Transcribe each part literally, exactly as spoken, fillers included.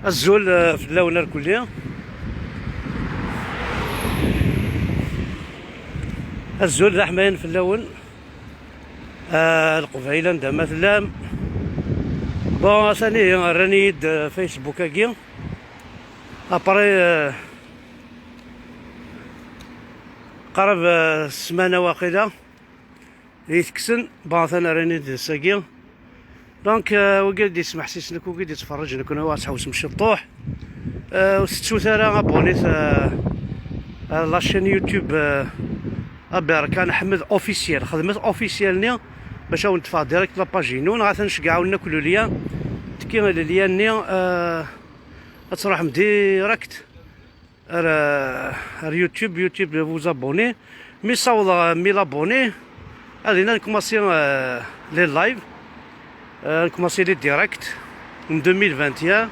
Azul, eh, fell-awen irkelli. Azul d aḥmayan fell-awen. Ah, Leqbayel anda ma tellam. Bon, atan ihi rran-iyi-d, eh, Facebook-agi. Après, eh, qrib, eh, ssmana waqila. I tekksen, bon, atan rran-iyi-d ass-agi. Donc, euh, wigi d-yesmeḥsisen akk, wigi d-yettferriǧen akk, ad tḥewsem ciṭuḥ. Euh, ur tettut ara abonit, euh, ar la chaîne YouTube, euh, Aberkan Ḥmed Officiel. Xedmet officiel-nni bac ad wen-d-teffeɣ direct la page-inu, neɣ atan ceggɛew-n akk le lien. Tekki le lien-nni, euh, ad truḥem direct ar, ar YouTube, YouTube vous abonnez. Mi ssawḍeɣ mille abonnés, ad ina nkumaṣi, euh, les lives, euh, nkumaṣi les directs en deux mille vingt et un.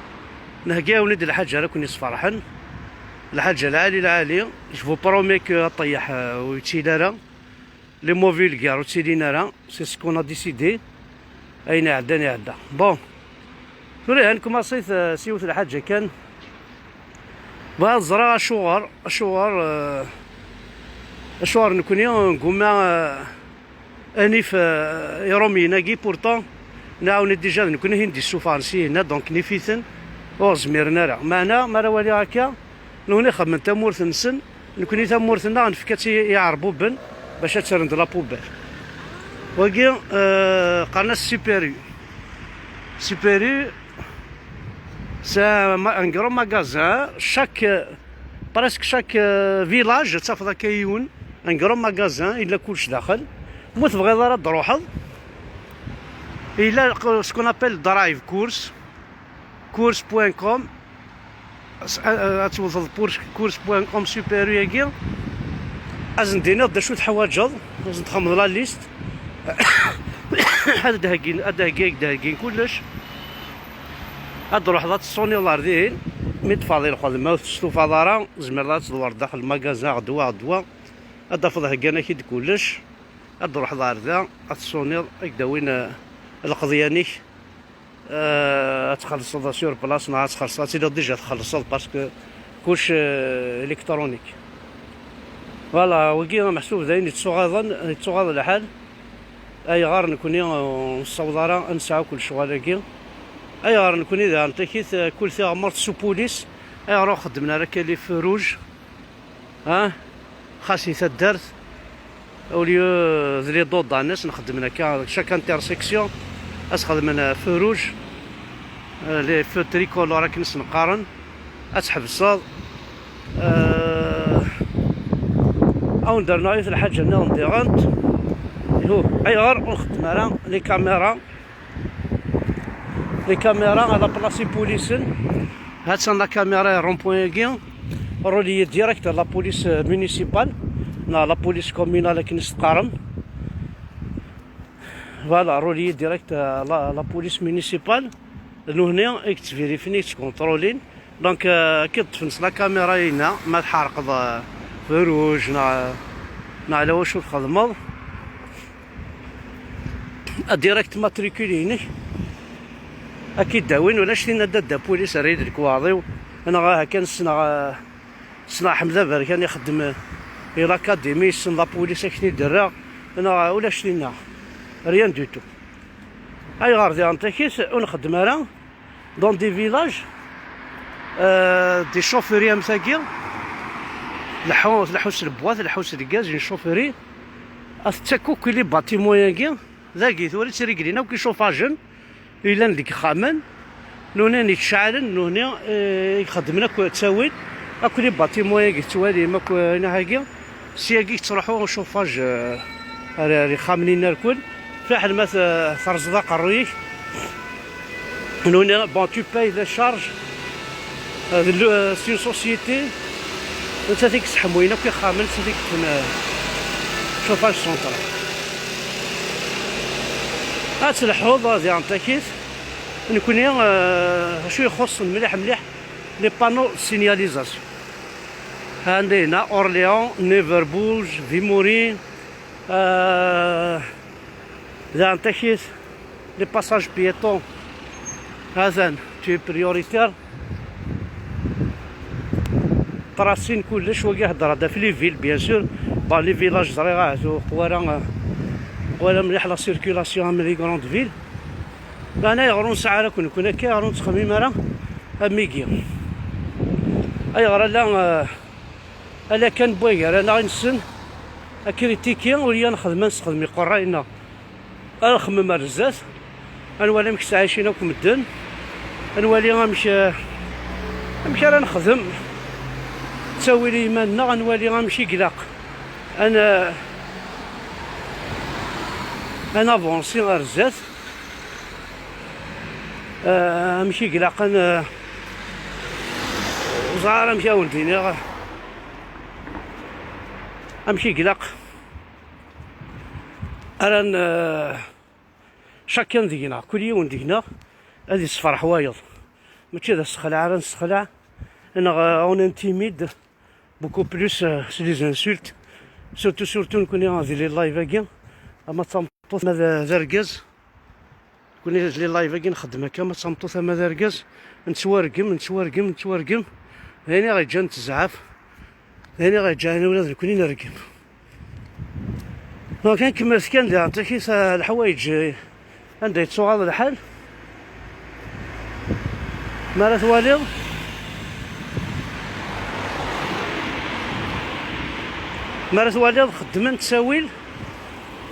Nheggi-awen-id lḥaǧa ara ken-yesferḥen, lḥaǧa lɛali lɛali. Je vous promets que aṭeyyḥ, euh, ur yettili ara. Les mauvais vulgaires ur ttilin ara, c'est ce qu'on a décidé. Ayen iɛeddan iɛedda. Bon, tura han kumaṣit, eh, s yiwet lḥaǧa kan. Bɣiɣ ad ẓreɣ acuɣer, acuɣer, eh, acuɣer nekni nguma, eh, anif, eh, Irumyen-agi, pourtant nɛawen-d déjà d nekni hin d-issufɣen si hina, donc nif-iten, ur zmiren ara. Meɛna, mi ara waliɣ akka, nuni xedmen tamurt-nsen, nekni tamurt-nneɣ nefka-tt i, i Iɛerbuben bac ad tt-rren d la poubelle. Wagi, euh, qqaren-as Super U. Super U, c'est un ma-, un grand magasin. Chaque, euh, presque chaque, euh, village, ad tafeḍ akka yiwen, un grand magasin, yella kullec daxel. Ma ur tebɣiḍ ara ad d-truḥeḍ, yella ce qu'on appelle Drive Course, course point com. As-, a-, a-, ad tewteḍ pour-, course point com Super U-agi, ad sen-d-tiniḍ d acu teḥwaǧeḍ, ad sen-txedmeḍ la liste. Ad d-heggin, ad d-heggi, ad d-heggin kullec. Ad d-truḥeḍ ad tessuniḍ ar dihin. Mi d-teffɣeḍ i lxedma ur testufaḍ ara, tzemreḍ ad tedwreḍ daxel lmagazin, ɣedwa, ɣedwa. Ad d-tafeḍ heggan-ak-id kullec. Ad d-truḥeḍ ar da, ad tessuniḍ, ad k-d-awin, eh, lqeḍyan-ik. Eh, ad txellṣeḍ sur place neɣ ad txellṣeḍ, ad tiliḍ déjà txellṣeḍ parce que kullec, eh, électronique. Voilà, wigi meḥsub d ayen yettuɣaḍen, yettuɣaḍ lḥal. Ayɣer nekni, eh, ur nessaweḍ ara ad nesɛu akk lecɣal-agi? Ayɣer nekni daɣen takit, eh, kul tiɣmert s upulis? Ayɣer ur xeddmen ara akka les feux rouges? Ah, xas i taddart, au lieu de les dodanes, nxeddmen akka, chaque intersection, ad s-xedmen, euh, feu rouge, euh, les feux tricolores akken i sen-qqaren, ad tḥebseḍ. Euh, ad wen-d-rnuɣ yiwet lḥaǧa nniḍen diɣen. Ihu, ayɣer ur nxeddem ara les caméras? Les caméras à la place ipulisen. Ha-tt-an la caméra i rond-point-agi, reliée direct à la police, euh, municipale, neɣ la police communale akken i s-teqqarem. Voilà, reliée direct à la, la police municipale. Nuhni i yettvirifin, i yettkontrolin. Donc, euh, ad k-id-ṭṭfen s la caméra-ina, ma tḥerqeḍ, euh, feu rouge, neɣ, neɣ ala wacu txedmeḍ. Ad direct matricule-inek. Ad k-id-awin, ulac tinna da dda pulis, err-iyi-d lekwaɣeḍ-iw. Neɣ aha kan ssneɣ, eh, ssneɣ Ḥmed Aberkan ixeddem, eh, i l'académie, yessen la police, ad k-t-id-rreɣ. Neɣ ulac tinna. Rien du tout. Ayɣer diɣen takit ur nxeddem ara dans des villages, euh, des chaufferies am tagi, leḥḥu, tleḥḥu s lebwat, tleḥḥu s lgaz, une chaufferie, ad tettak akk les bâtiments-agi, dagi tura ttriglin akk icufajen yellan deg ixxamen, nuni yettceɛlen, nuni, eh, ixeddmen akk ttawil, akk les bâtiments-agi tettwalim, akk, eh, inahagi. Syagi yettruḥu chauffage, euh, ar, ar ixxamen-nni irkul. Fiḥel ma t-, terẓeḍ aqerruy-ik. Nuni, bon, tu payes les charges, euh, de l-, euh, c'est une société. Nettat i yesseḥmuyen akk ixxamen, nettat i yeṭṭfen, euh, chauffage central. Ad tleḥḥuḍ, euh, diɣen takit. Nekni, euh, acu ixuṣṣen mliḥ mliḥ, les panneaux de signalisation. Anda yella Orléans, Neverbouge, Vimory, euh, daɣen takit, les passages piétons. Atan, tu es prioritaire. tracé kullec. Wagi heddreɣ-d ɣef les villes, bien sûr. Bon, les villages, ẓriɣ ahat ur qwara, qwara mliḥ la circulation am les grandes villes. Meɛna ayɣer ur nesɛi ara akk nekkni akka, ayɣer ur nettxemmim ara am wigi? Ayɣer ala, eh, ala kan n wagar-aneɣ i nessen akritiki, ur yya nexdem ad nessexdem iqerray-nneɣ. Ad nxemmem ar zdat, ad nwali amek ttɛicin akk medden, ad nwali amek, eh, amek ara nexdem, ttawil i yiman-nneɣ, ad nwali amek i ilaq ad n-, ad navansi ar zdat, eh, amek i ilaq ad n-, ẓer amek ad wen-d-iniɣ, amek i ilaq ara n-, chacun deg-neɣ, kul yiwen deg-neɣ ad yessefreḥ wayeḍ. Mačči d asexleɛ ara nessexleɛ, neɣ, euh, on intimide beaucoup plus, euh, s les insultes. Surtout, surtout nekkni di les live-agi, ama d tameṭṭut ama d, d argaz. Nekkni di les live-agi nxeddem akka, ama d tameṭṭut ama d argaz, nettwargem, nettwargem, nettwargem. D ayen i ɣ-yeǧǧan nettezɛaf. D ayen i ɣ-yeǧǧan ula d nekkni nergem. Donc, ad nkemmlet kan da, d takit, eh, leḥwayeǧ, eh, anda yettuɣaḍ lḥal. Mi ara twaliḍ, mi ara twaliḍ xeddmen ttawil,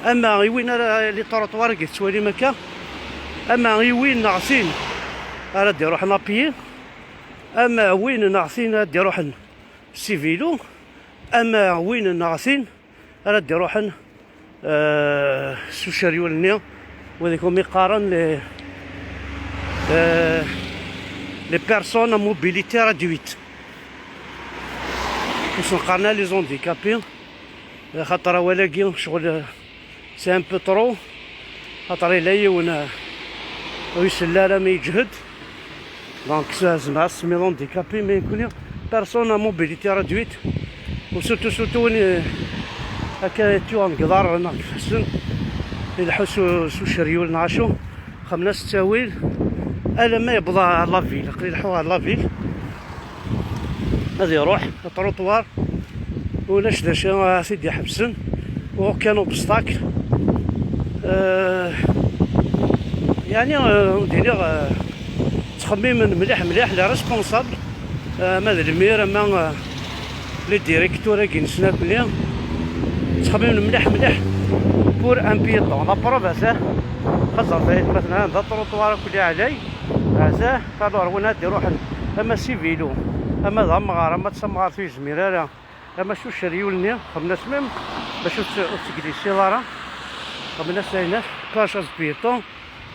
ama i win ara, les trottoirs i tettwalim akka, ama i win neɣ tin ara d-iruḥen à pied, ama win neɣ tin ara d-iruḥen s vélo, ama win neɣ tin ara d-iruḥen, eh, s uceryul-nni, wid i umi qqaren les, eh, les personnes à mobilité réduite. Ur sen-qqaren ara les handicapés, xaṭer awal-agi ccɣel, eh, c'est un peu trop. Xaṭer yella yiwen, eh, ur isell ara mi yeǧhed. Donc, ça, zemreɣ ad semmiɣ handicapé, mais nekkni, personne à mobilité réduite. U surtout, surtout, win, eh, akka yettwaqen deg iḍarren neɣ deg ifassen, ileḥḥu s u-, s uceryul neɣ acu, xemmen-as ttawil, alamma yewweḍ ɣer la ville, aql-i leḥḥuɣ ɣer la ville. Ad iruḥ, trottoir, ulac d acu ara t-id-iḥebsen, aucun obstacle. Euh, yeɛni, euh, ur d-iniɣ, euh, ttxemmimen mliḥ mliḥ les responsables, euh, ama d lmir, ama, euh, les directeurs-agi n snat-nni, ttxemmimen mliḥ mliḥ pour un piéton. La preuve, ata, xaẓret ay atmaten, anda trottoir akk li ɛlay, ata, alors win ad d-iruḥen ama s vélo, ama d amɣar, ama d tamɣart ur yezmir ara, ama s uceryul-nni, xemmen-as même bac ur tt-, ur teglisiḍ ara, xemmen-as ayen, passage piéton,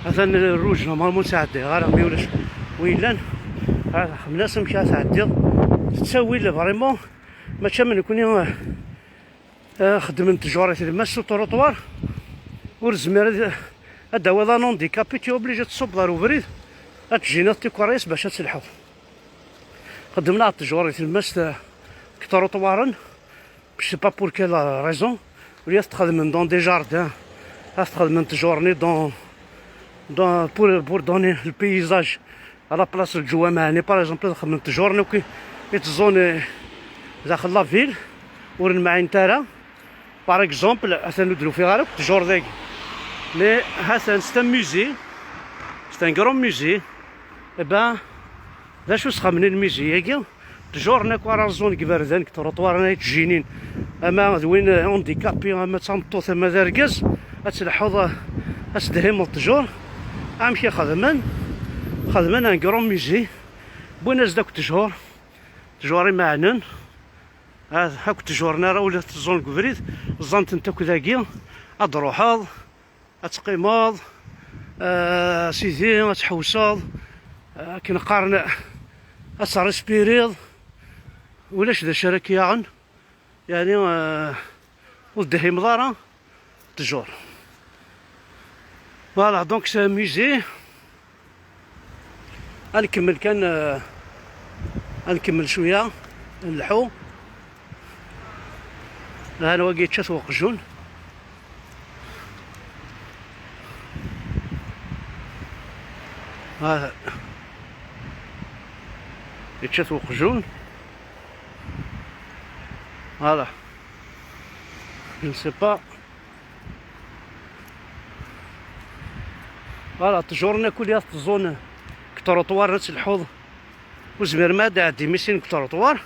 atan rouge, normalement ur ttɛeddiɣ ara, mi ulac wi yellan, ah, xemmen-as amek ara tɛeddiḍ, tettawil vraiment, mačči am nekkni, ah, ah, xeddmen ttjur i tlemmast s uṭruṭwar, ur tezmir ad, ad d-tawiḍ un handicapé, tu es obligé ad tṣubeḍ ar ubrid, ad tjiniḍ tikerras bac ad telḥuḍ. Xeddmen-aɣ ttjur i tlemmast, eh, deg iṭruṭwaren. Je sais pas pour quelle raison. Au lieu ad t-xedmen dans des jardins, ad t-xedmen ttjur-nni dans, dans, pour, pour donner le paysage à la place n lǧuwameɛ-nni. Par exemple, ad xedmen ttjur-nni akk i, i tẓun, eh, daxel la ville, ur nemɛinet ara. Par exemple, atan ur d-nufiɣ ara akk ttjur dagi. Mais hatan, c'est un musée, c'est un grand musée. Eh ben, d acu s-xemmen lmusée-agi? Ttjur-nni akk ara ẓẓun deg iberdan, deg iṭruṭwaren ay ttjinin. Ama d win, eh, handicapé, ama d tameṭṭut, ama d argaz, ad tleḥḥuḍ, eh, ad tedhimeḍ ttjur. Amek i xedmen? Xedmen un grand musée. Wwin-as-d akk ttjur. Ttjur imeɛnen. Ad, akk ttjur-nni ara ula teẓẓun deg ubrid, ẓẓan-tent akk dagi. Ad d-truḥeḍ, ad teqqimeḍ, ah, sidi, ad tḥewseḍ, ah, akken qqaren, ad terrispiriḍ. Ulac d acu ara k-yaɣen, yeɛni, ah, ur tedhimeḍ ara ttjur. Voilà, donc c'est un musée. Ad nkemmel kan, eh, ad nkemmel cwiya, nleḥḥu. Hana wagi yečča-t weqjun. Ha, yečča-t weqjun. Voilà. Je ne sais pas. Voilà, ttjur-nni akk ad teẓẓun deg trottoir ad telḥuḍ. Ur zmiren ad ɛeddim i sin deg trottoir.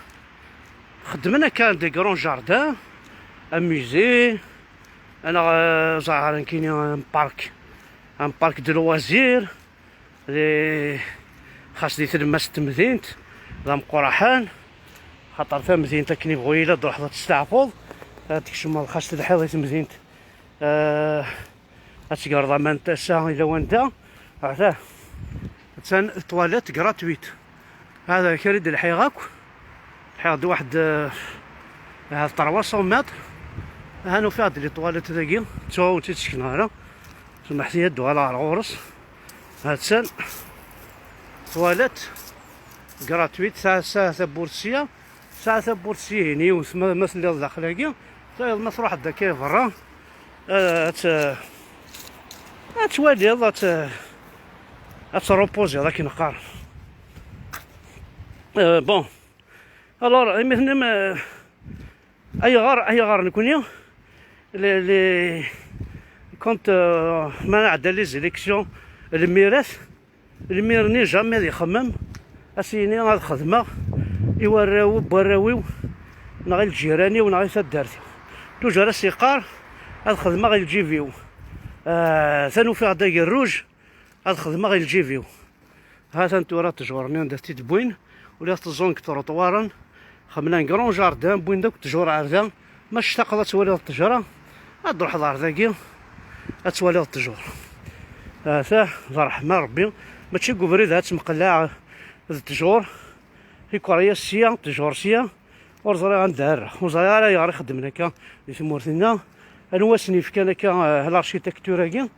Xeddmen akka des grands jardins, un musée, un, euh, ẓer nekkini, un parc, un parc de loisirs. Di, xas di tlemmast n temdint, d ameqqraḥen, xaṭer tamdint akken ibɣu yili ad truḥeḍ ad testeɛfuḍ, ad tkecmeḍ xas telḥiḍ i temdint, eh, ad tegreḍ aman n tasa yella wanda, ata, attan toilette gratuite. Hada kra i d-lḥiɣ akk. Lḥiɣ-d waḥed, eh, ahat trois cents mètres. Aha nufiɣ-d les toilettes dagi, ttuɣ ur tt-id-sekneɣ ara. Smeḥt-iyi ad d-uɣaleɣ ɣer ɣur-s. Hattan. Toilette gratuite, tesɛa, tesɛa tawwurt sya, tesɛa tawwurt syihin, yiwet ma, ma telliḍ daxel-agi, tayeḍ ma truḥeḍ akka i berra, eh, ad t-, ad twaliḍ, ad t-, ad trupuziḍ akken qqaren. Euh, bon. Alors, imi tennim, euh, ayɣer, ayɣer nekkni, les, les, quand, euh, ma nɛedda les élections, lmirat, lmir-nni jamais ad ixemmem, ad s-yini ad xedmeɣ i warraw, warraw-iw, neɣ i lǧiran-iw, neɣ i taddart-iw. Toujours ad s-yeqqar ad xedmeɣ i lǧib-iw. Ah, atan ufiɣ-d agerruj, ad xedmeɣ i lǧib-iw. Ha-t-an tura ttjur-nni anda t-id-wwin, ula teẓẓun deg trottoiren, xemlan grand jardin, wwin-d akk ttjur ar da. Ma tectaqeḍ ad twaliḍ ttejra, ad d-truḥeḍ ar dagi, ad twaliḍ ttjur. Ha-t-a, d ṛṛeḥma n Ṛebbi, mačči deg ubrid ad temqellaɛ d ttjur, tikerya sya, ttjur sya. Ur ẓriɣ anda ara, ur ẓriɣ ara ayɣer i xeddmen akka di tmurt-nneɣ. Anwa asen-yefkan akka, eh, l'architecture-agi?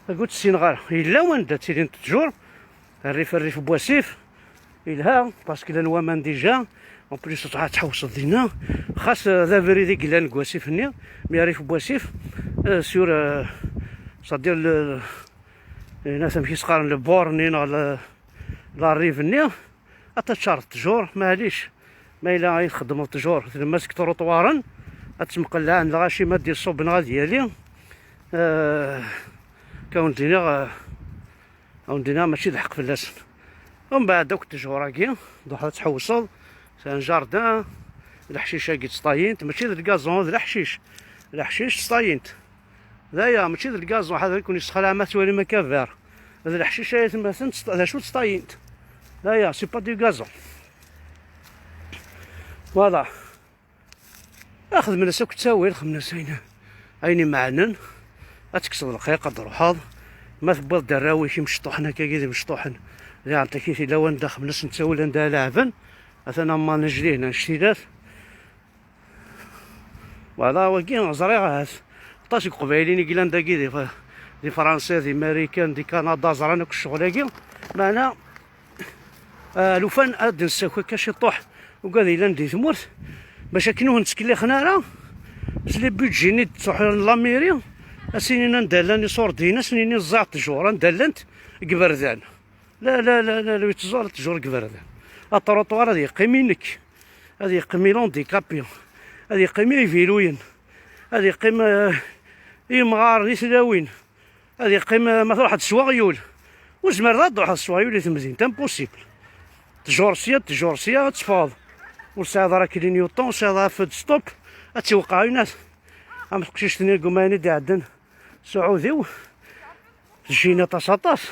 Ur tt-ssineɣ ara. Yella wanda ttilint ttjur, rrif, rrif n wasif, yelha, parce que llan waman déjà, en plus ad tḥewseḍ dinna. Xas, eh, d abrid i yellan deg wasif-nni, mais rrif n wasif, eh, sur, eh, c'est-à-dire le, le, amek i s-qqaren, le bord-nni neɣ le, l'arrive-nni. Ad taččareḍ ttjur, maɛlic. Ma yella ay txeddmeḍ ttjur, tlemmast deg trottoiren, ad temqellaɛen lɣaci ma d-iṣubb neɣ ad yali. Eh, ka wen-d-iniɣ, eh, a wen-d-iniɣ mačči d lḥeqq fell-asen. Umbeɛd akk ttjur-agi, truḥeḍ ad tḥewseḍ, c'est un jardin, leḥcic-agi ttṭayint, mačči d lgazun, d leḥcic. Leḥcic ttṭayint. D aya, mačči d lgazon, ḥader ur ken-yessexlaɛ ma twalim akka ver. D leḥcic ay atmaten, d acu ttṭayint. D aya, c'est pas du gazon. Voilà. Xedmen-as akk ttawil, xedmen-as ayen, ayen imeɛnen. Ad tekkseḍ lxiq, ad d-truḥeḍ. Ma tewwiḍ-d arraw-ik imecṭuḥen akkagi d imecṭuḥen, diɣen takit yella wanda xedmen-asen ttawil anda ara leɛben. Atan am manejli hna nctilat. Voilà, wagi ẓriɣ ahat aṭas n Iqbayliyen i yellan dagi di, di Fransa, di Marikan, di Kanada, ẓran akk ccɣel-agi. Meɛna, ah, lufan ad d-nessaki akka ciṭuḥ ugad yellan di tmurt, bac akken ur ken-ttkellixen ara s les budgets-nni d-ttruḥun lamiri, ad s-inin anda llan iṣurdiyen, ad s-nini ẓẓaɛ ttjur, anda llant deg iberdan. La, la, la, la, la, ur yettẓu ara ttjur deg iberdan. Aṭruṭwar ad yeqqim i nekk, ad yeqqim i landikapi, ad yeqqim i ibiluyen, ad yeqqim, eh, i yimɣaren, i tlawin, ad yeqqim, eh, ma truḥeḍ s weɣyul. Ur tezmireḍ ad truḥeḍ s weɣyul i temdint, impossible. Ttjur sya, ttjur sya, ad teffɣeḍ. Ur tesɛiḍ ara clignotant, ur tesɛiḍ ara feu de stop, ad tiweqɛin am teqcict-nni deg umayen i d-iɛeddan s uɛudiw. Tjin aṭas, aṭas.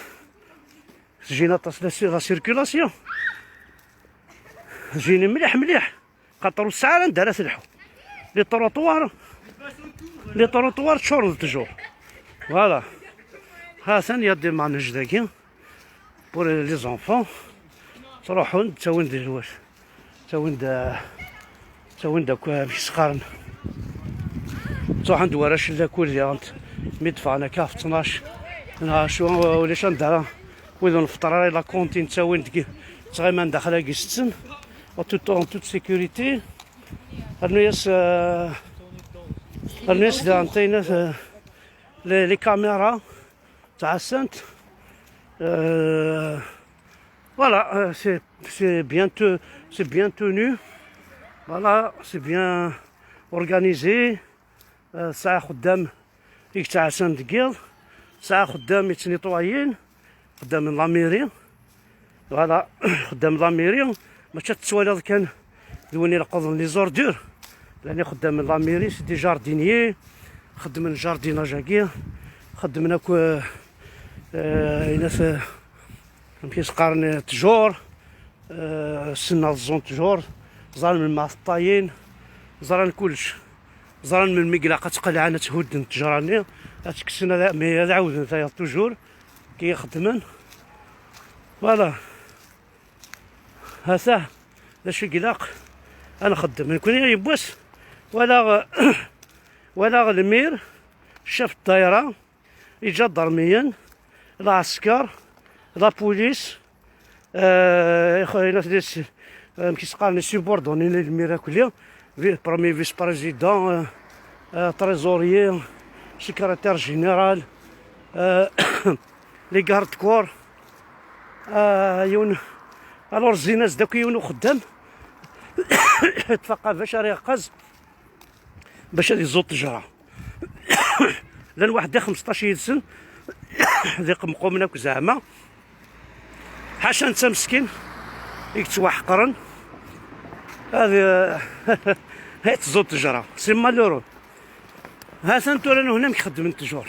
Tjin aṭas la, la circulation. Tjin mliḥ, mliḥ. Xaṭer ur tesɛi ara anda ara telḥu. Les trottoirs, les trottoirs ččuren d ttjur. Voilà. Ha-t-an, il y a des manèges dagi pour les enfants. Ttruḥun, ttawin-d lwal. Ttawin-d, ttawin-d akk, amek i s-qqaren. Ttruḥun-d warrac n lakul diɣen. Mi d-ffɣen akka ɣef ttnac. Neɣ acu, ulac anda ara. Wid ur nfeṭṭer ara, la cantine ttawin-d, ttɣiman daxel-agi setten. En toute, en toute sécurité. Rnu-yas, euh, rnu-yas daɣen tayna, euh, les, les caméras, ttɛassant. Euh, voilà, euh, c'est, c'est bien te-, c'est bien tenu. Voilà, c'est bien, organisé, euh, tesɛa xeddam i yettɛassan deg yiḍ, tesɛa xeddam yettnitwayin, xeddam n la mairie. Voilà, xeddam la mairie, mačči ad tettwaliḍ kan d win ileqqḍen les ordures. Llan ixeddamen la mairie, c'est des jardiniers, xeddmen jardinage-agi, xeddmen akk, euh, euh, ayen at, amek i s-qqaren, ttjur, euh, ssnen ad ẓẓun ttjur, ẓran melmi ad ṭṭayin, ẓran kullec. Ẓran melmi i ilaq ad tt-qelɛen, ad tt-hudden ttejra-nni, ad tt-kksen, ad, mais ad ɛawden tayeḍ toujours, kki i xeddmen. Voilà. Hata, d acu i ilaq ad nxeddem. Nekni yiwwas, walaɣ, walaɣ lmir, ccaf ddayra, iǧadarmiyen, lɛesker, la police, euh, ixwayna tdis, euh, amek i s-qqaren, les subordonnés n lmir akli, vi-, premier vice-président, euh, euh, trésorier, secrétaire général, euh, les gardes-corps, euh, yiwen, alors zzin-as-d akk yiwen uxeddam, tfaqqa bac ara yeqqaz, bac ad iẓuṭ ttejra. Llan waḥed i xmesṭac yid-sen, d iqemqumen akk zeɛma. Ḥaca netta meskin i yettwaḥeqren, ad, ad tẓuṭ ttejra. C'est malheureux. Ha-t-an tura nuhna amek xeddmen ttjur.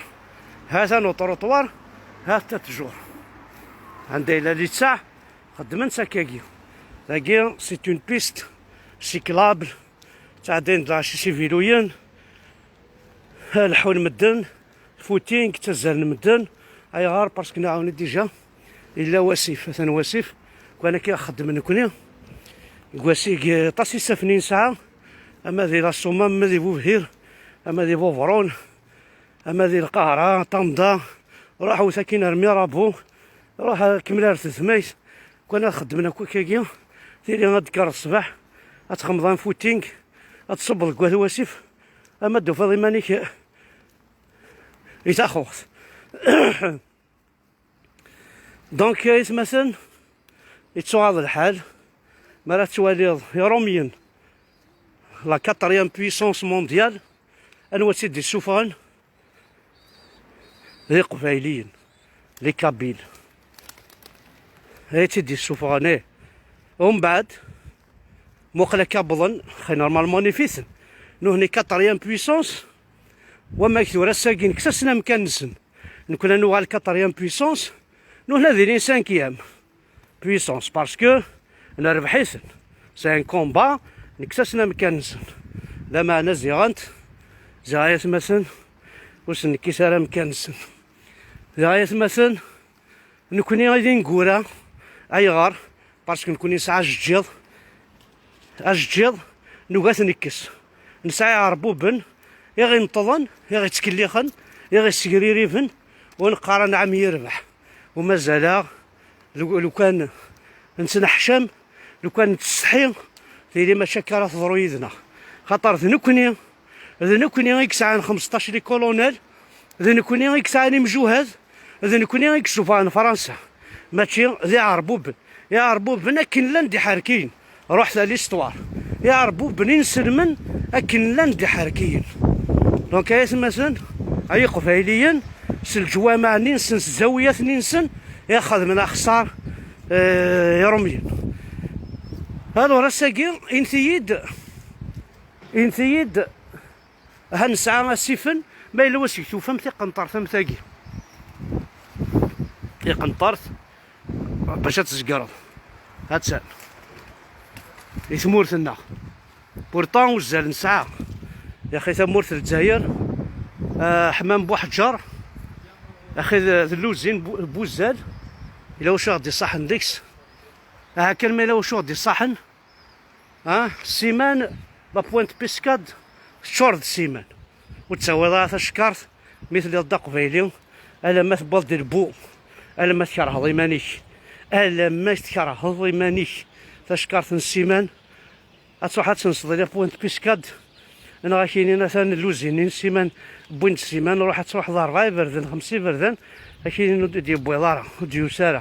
Ha-t-an uṭruṭwar, ha-t-a ttjur. Anda yella litteɛ, xeddmen-tt akkagi. Dagi, c'est une piste cyclable. Ttɛeddayen-d lɛecc isiviluyen, leḥḥun medden, footing, ttazzalen medden. Ayɣer? Parce que nɛawen-d déjà. Yella wasif, atan wasif. Kan akka i xeddmen nekni. Deg wasif, aṭas isaffen i nesɛa. Ama di la Somme, ama di Bubhir, ama di Bubron, ama di Lqahra, Ṭanda. Ruḥ wet akkin ar Mirabeau. Ruḥ kemmel ar Tetmayt. Kan ad xeddmen akk akkagi. Tili ad d-tekkreḍ ṣṣbeḥ, ad txemmeḍ un footing, ad tṣubbeḍ deg wat wasif, ama d-tufiḍ iman-ik i taxuxt. Donc, ay atmaten, yettuɣaḍ lḥal mi ara tettwaliḍ Irumyen, la quatrième puissance mondiale, anwa tt-id-issufɣen? D Iqbayliyen, les Kabyles. Ay tt-id-issufɣen, eh. Umbeɛd, muqel akka wwḍen, xi normalement nif-iten. Nuhni quatrième puissance, wamek tura ass-agi nekkes-asen amkan-nsen. Nekni ad nuɣal quatrième puissance, nuhna ad ilin cinquième puissance, parce que nerbeḥ-iten. C'est un combat, nekkes-asen amkan-nsen. Lameɛna ziɣent, ziɣ ay atmaten, ur sen-nekkis ara amkan-nsen. Ziɣ ay atmaten, nekni i d ineggura. Ayɣer? Parce que nekni nesɛa ajeǧǧiḍ. Ajeǧǧiḍ, nugi ad t-nekkes. Nesɛa iɛerbuben i ɣ-ineṭṭḍen, i ɣ-ittkellixen, i ɣ-issegririben, u neqqar anɛam yirbeḥ. U mazal-aɣ, lu-, lukan nettneḥcam, lukan nettsetḥi, tili mačči akka ara teḍru yid-neɣ. Xaṭer d nekni, d nekni i yesɛan xmesṭac les colonels, d nekni i yesɛan imjuhad, d nekni i yessufɣen Fransa. Mačči d iɛerbuben. Iɛerbuben akken llan d iḥerkiyen. Ruḥet à l'histoire. Iɛerbuben inselmen akken llan d iḥerkiyen. Donc, ay atmaten, ay iqbayliyen, s leǧwameɛ-nni-nsen, s zzawiyat-nni-nsen, i xedmen axeṣṣar, eh, Irumyen. Alors, ass-agi, init-iyi-d, init-iyi-d, ha nesɛa asifen, ma yella wasif tufam tiqenṭert am tagi. Tiqenṭert, bac ad tzegreḍ. Hattan. I tmurt-nneɣ. Pourtant, uzzal nesɛa. Yaxi tamurt n Lezzayer, ah, Ḥmam Buḥeǧǧer, yaxi d, d lluzin bu-, buzzal. Yella wacu i ɣ-d-iṣaḥen deg-s. Aha kan ma yella wacu i ɣ-d-iṣaḥen. Ah, ssiman, la Pointe Piscade, teččur d ssiman. Ur tettawiḍ ara tacekkart mi telliḍ d aqbayli, alamma tewwiḍ-d lbu, alamma tkerheḍ iman-ik, alamma tkerheḍ iman-ik. Tacekkart n ssiman, ad truḥ ad tenseḍ i la Pointe Piscade, neɣ ad k-inin atan lluzin-nni n ssiman, wwin-d ssiman, ruḥ ad truḥeḍ rebɛa iberdan, xemsa iberdan, ad k-inin ur d-yewwiḍ ara, ur d-yusi ara.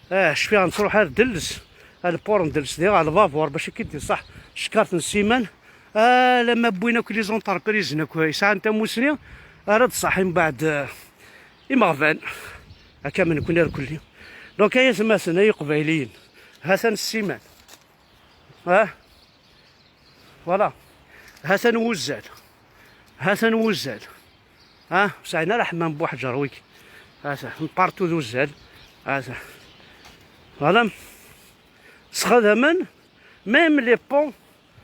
Ah, cfiɣ nettruḥ ar Delles, ar lpur n Delles, diɣ ar lbabur, bac akka i d-iṣaḥ tcekkart n ssiman, Alamma wwin akk les entreprises n akk yesɛan tamusni ara d-ṣaḥin mbeɛd, eh, imeɣban. Akka am nekni irkelli. Donc ay atmaten, ay iqbayliyen, ha-t-an ssiman. Ah, voilà. Ha-t-an wuzzal. Ha-t-an wuzzal. Ah, ur sɛin ara ḥemmam buḥǧer wigi. Ha-t-an partout d uzzal. Ha-t-an. Voilà. Sxadamen même les ponts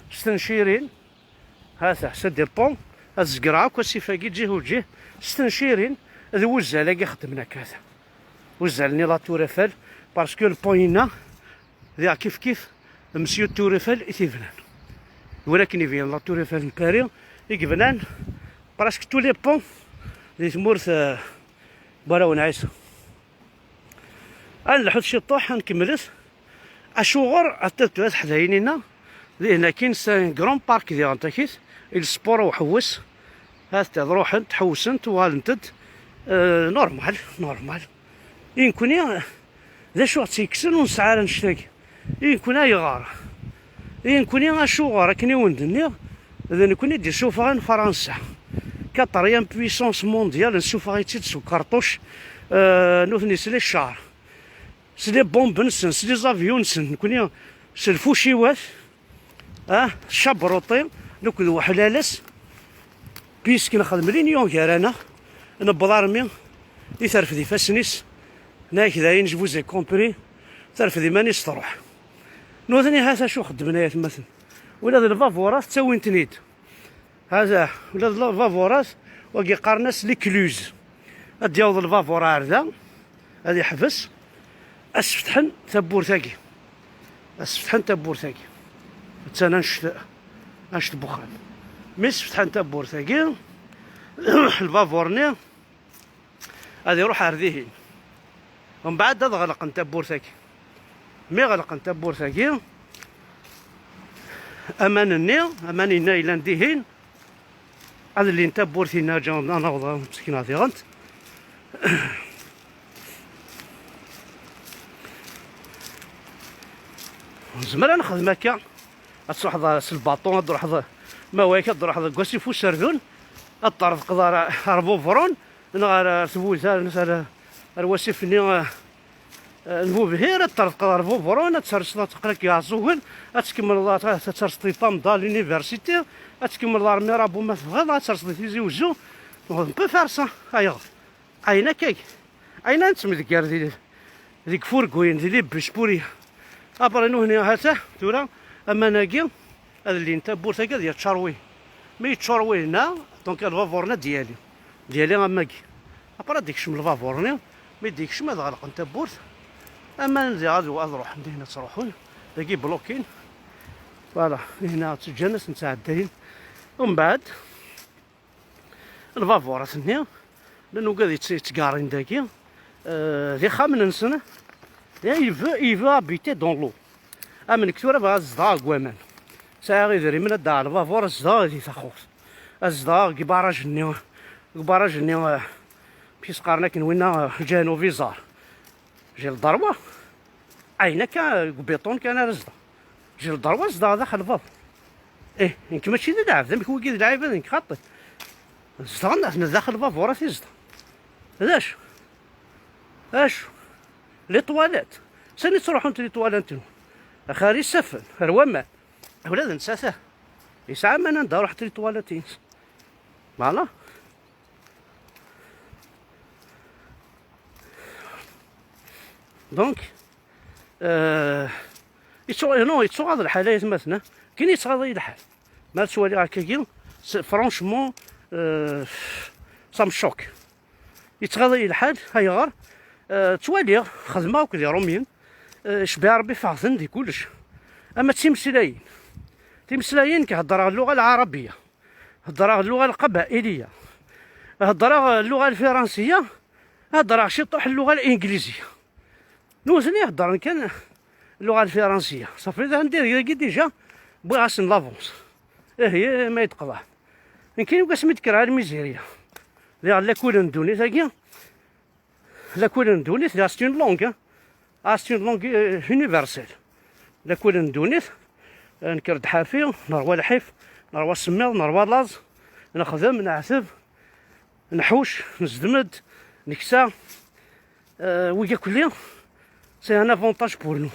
s tencirin. Ha-t-an, ça dépend. Ad zegreɣ akk asif-agi ǧih u ǧih s tencirin d wuzzal-agi xeddmen akka. Ha-t-an. Uzzal-nni la Tour Eiffel, parce que le pont-inna diɣ kif kif Monsieur Tour Eiffel i t-ibnan. Walakin ibyen la Tour Eiffel n Paris i yebnan presque tous les ponts di tmurt, eh, n warraw n Ɛisa. Ad nleḥḥut ciṭuḥ, ad nkemmlet. Acuɣer ad tat-, ad teḥdayin-inna? Dihin akin c'est un grand parc diɣen takit, i lesport uḥewwes. Ad tt-, ad ruḥent, ḥewwsent, uɣalent-d. Euh, normal, normal. I nekkni, d acu ɣ-tt-yekksen ur nesɛi ara annect-agi? I nekkni ayɣer? I nekkni acuɣer, akken i wen-d-nniɣ, d nekkni i d-isuffɣen Fransa. Quatrième puissance mondiale, nsuffeɣ-itt-id s ukerṭuc, euh, nutni s les chars, s les bombes-nsen, s les avions-nsen, nekkni s lfuciwat, ah, s cabruṭi, nekk d weḥlales, puisque nexdem l'union gar-aneɣ, newweḍ armi i terfed ifassen-is, nekk dayen, je vous ai compris, terfed iman-is, truḥ. Nutni ha-t acu xeddmen ay atmaten. Ula d lbaburat ttawin-ten-id. Hada, ula d lbaburat, wagi qqaren-as l'écluse. Ad d-yaweḍ lbabur ar da, ad iḥbes, ad sfetḥen tawwurt-agi. Ad sfetḥen tawwurt-agi. Attan annect, annect n wexxam. Mi sfetḥen tawwurt-agi, lbabur-nni ad iruḥ ar dihin. Mbeɛd ad ɣelqen tawwurt-agi. Mi ɣelqen tawwurt-agi, aman-nni, aman-inna yellan dihin, ad llin tawwurt-inna ǧan ad naweḍ ad msekneɣ diɣent. Nezmer ad nexdem akka, ad truḥeḍ s lbaṭu, ad truḥeḍ, ma wayek ad truḥeḍ deg wasif userdun, ad terḍqeḍ ar, ar Bubrun, neɣ ar, ar Tbuza, ar, ar wasif-nni, eh, eh, n Bubhir, ad terḍqeḍ ar Bubrun, ad terseḍ, ad teqqel-ak Iɛeẓẓugen, ad tkemmleḍ, ad, ad terseḍ i Tamda, l'université, ad tkemmleḍ ar Mirabeau ma tebɣiḍ, ad terseḍ i Tizi Uzzu. On peut faire ça. Ayɣer? Ayen akka, ayen ad nettemdeggar di, deg furguyen, di les bus pour y-, après nuhni hata, tura, aman-agi, ad llin tawwurt-agi ad yeččar wihin. Mi yeččur wihin-a, donc lbabur-nni ad d-yali. D-yali am wagi. Après ad d-ikcem lbabur-nni, mi d-ikcem ad ɣelqen tawwurt. Aman diɣ ad, ad ruḥen dihin ad ttruḥun. Dagi blokin. Voilà, dihin ad tt-ǧǧan ad sen-ttɛeddayen. Umbeɛd, lbaburat-nni, llan ugad yett-, yettgarin dagi, euh, d ixxamen-nsen. Et il veut, il veut habiter dans l'eau. Am nekk tura bɣiɣ ad zedɣeɣ deg waman. Sɛiɣ idrimen ad d-aɣeɣ lbabur, ad zedɣeɣ di taxxurt. Ad zedɣeɣ deg barrage-nni, deg barrage-nni, euh, mi s-qqaren akken winna, euh, Ǧanub Iẓar. J'ai le droit. Ayen akka, deg ubiṭun kan ara zedɣeɣ. J'ai le droit ad zedɣeɣ daxel lbabur. Ih, nekk mačči d lɛebd, amek wigi d lɛibad, nekk xaṭi. Zedɣen, atni daxel lbabur, ad t-izdeɣ. D acu? Acu? Les toilettes. Sani ttruḥunt les toilettes-nwen? Axir isaffen, ar waman. Ula d nettat, ah. Yesɛa aman anda ruḥent les toilettes-ines. Voilà. Donc, euh, yettu-, non, yettuɣaḍ lḥal ay atmaten, ah. Kan yettɣaḍ-iyi lḥal. Ma ttwaliɣ akkagi, c'est, franchement, euh, ça me choque. Yettɣaḍ-iyi lḥal, ayɣer? Euh, ttwaliɣ, xedmeɣ akked Iṛumyen, euh, cbiɣ Ṛebbi ffɣeɣ-ten di kullec. Ama d timeslayin. Timeslayin, nekk heddreɣ lluɣa lɛarabiya. Heddreɣ lluɣa lqabailiya. Heddreɣ lluɣa lfiransiya. Heddreɣ ciṭuḥ lluɣa lingliziya. Nutni heddren kan lluɣa lfiransiya. Safi, d anda dagi déjà wwiɣ-asen l'avance. Ihi, ma yettqeḍɛen. Nekkini, deg wasmi d-kkreɣ ar lmizirya. Diɣ lakul n ddunit-agi, lakul n ddunit, diɣ c'est une langue, hein. Ah, c'est une langue, euh, universelle. Lakul n ddunit, euh, nekker d ḥafi, nerwa lḥif, Nerwa semmiḍ, nerwa laẓ, nexdem, neɛteb, nḥuc, nezdem-d, neksa. Euh, wigi kulli, c'est un avantage pour nous.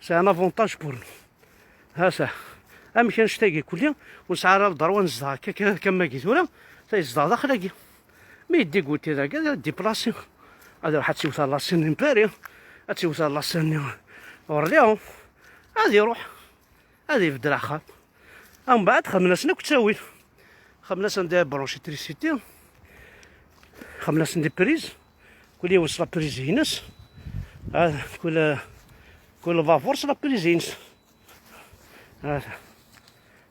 C'est un avantage pour nous. Ha-t-a. Amek annect-agi kulli, ur nesɛi ara le droit nezdeɣ akka, akka, akka am wagi tura, ta yezdeɣ daxel-agi. Mi yeddigguti dagi, ad déplacer. Ad iruḥ ad tiwet la chaîne n Paris, ad tiwet la chaîne n Orléans, ad iruḥ, ad ibeddel axxam. Mbeɛd xedmen-asen akk ttawil. Xedmen-asen des branches électricité. Xedmen-asen des prises. Kul yiwen s la prise-ines. Ah, kul, kul lbabuṛ s la prise-ines. Ah.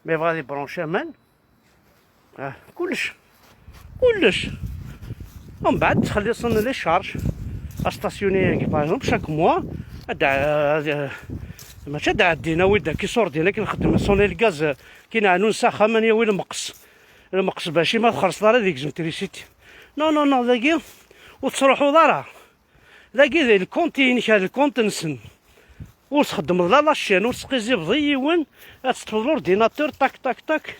Ma yebɣa ad ibranci aman. Ah, kullec. Kullec. Mbeɛd ttxelliṣen les charges. Astasyuni-agi, par exemple, chaque mois, ad, ad, mačči ad ɛeddin, awi-d akk iṣurdiyen akken xeddmen sonner le gaz, akken ɛnun s axxam, ad yawi lmeqs. Lmeqs bac ma txellṣeḍ ara ad yegzem trisiti. Non, non, non, dagi ur tettruḥuḍ ara. Dagi d lkont-inek, ar lkont-nsen. Ur txeddmeḍ la la chaîne, ur tesqizibeḍ i yiwen, ad teṭṭfeḍ l'ordinateur, tak, tak, tak,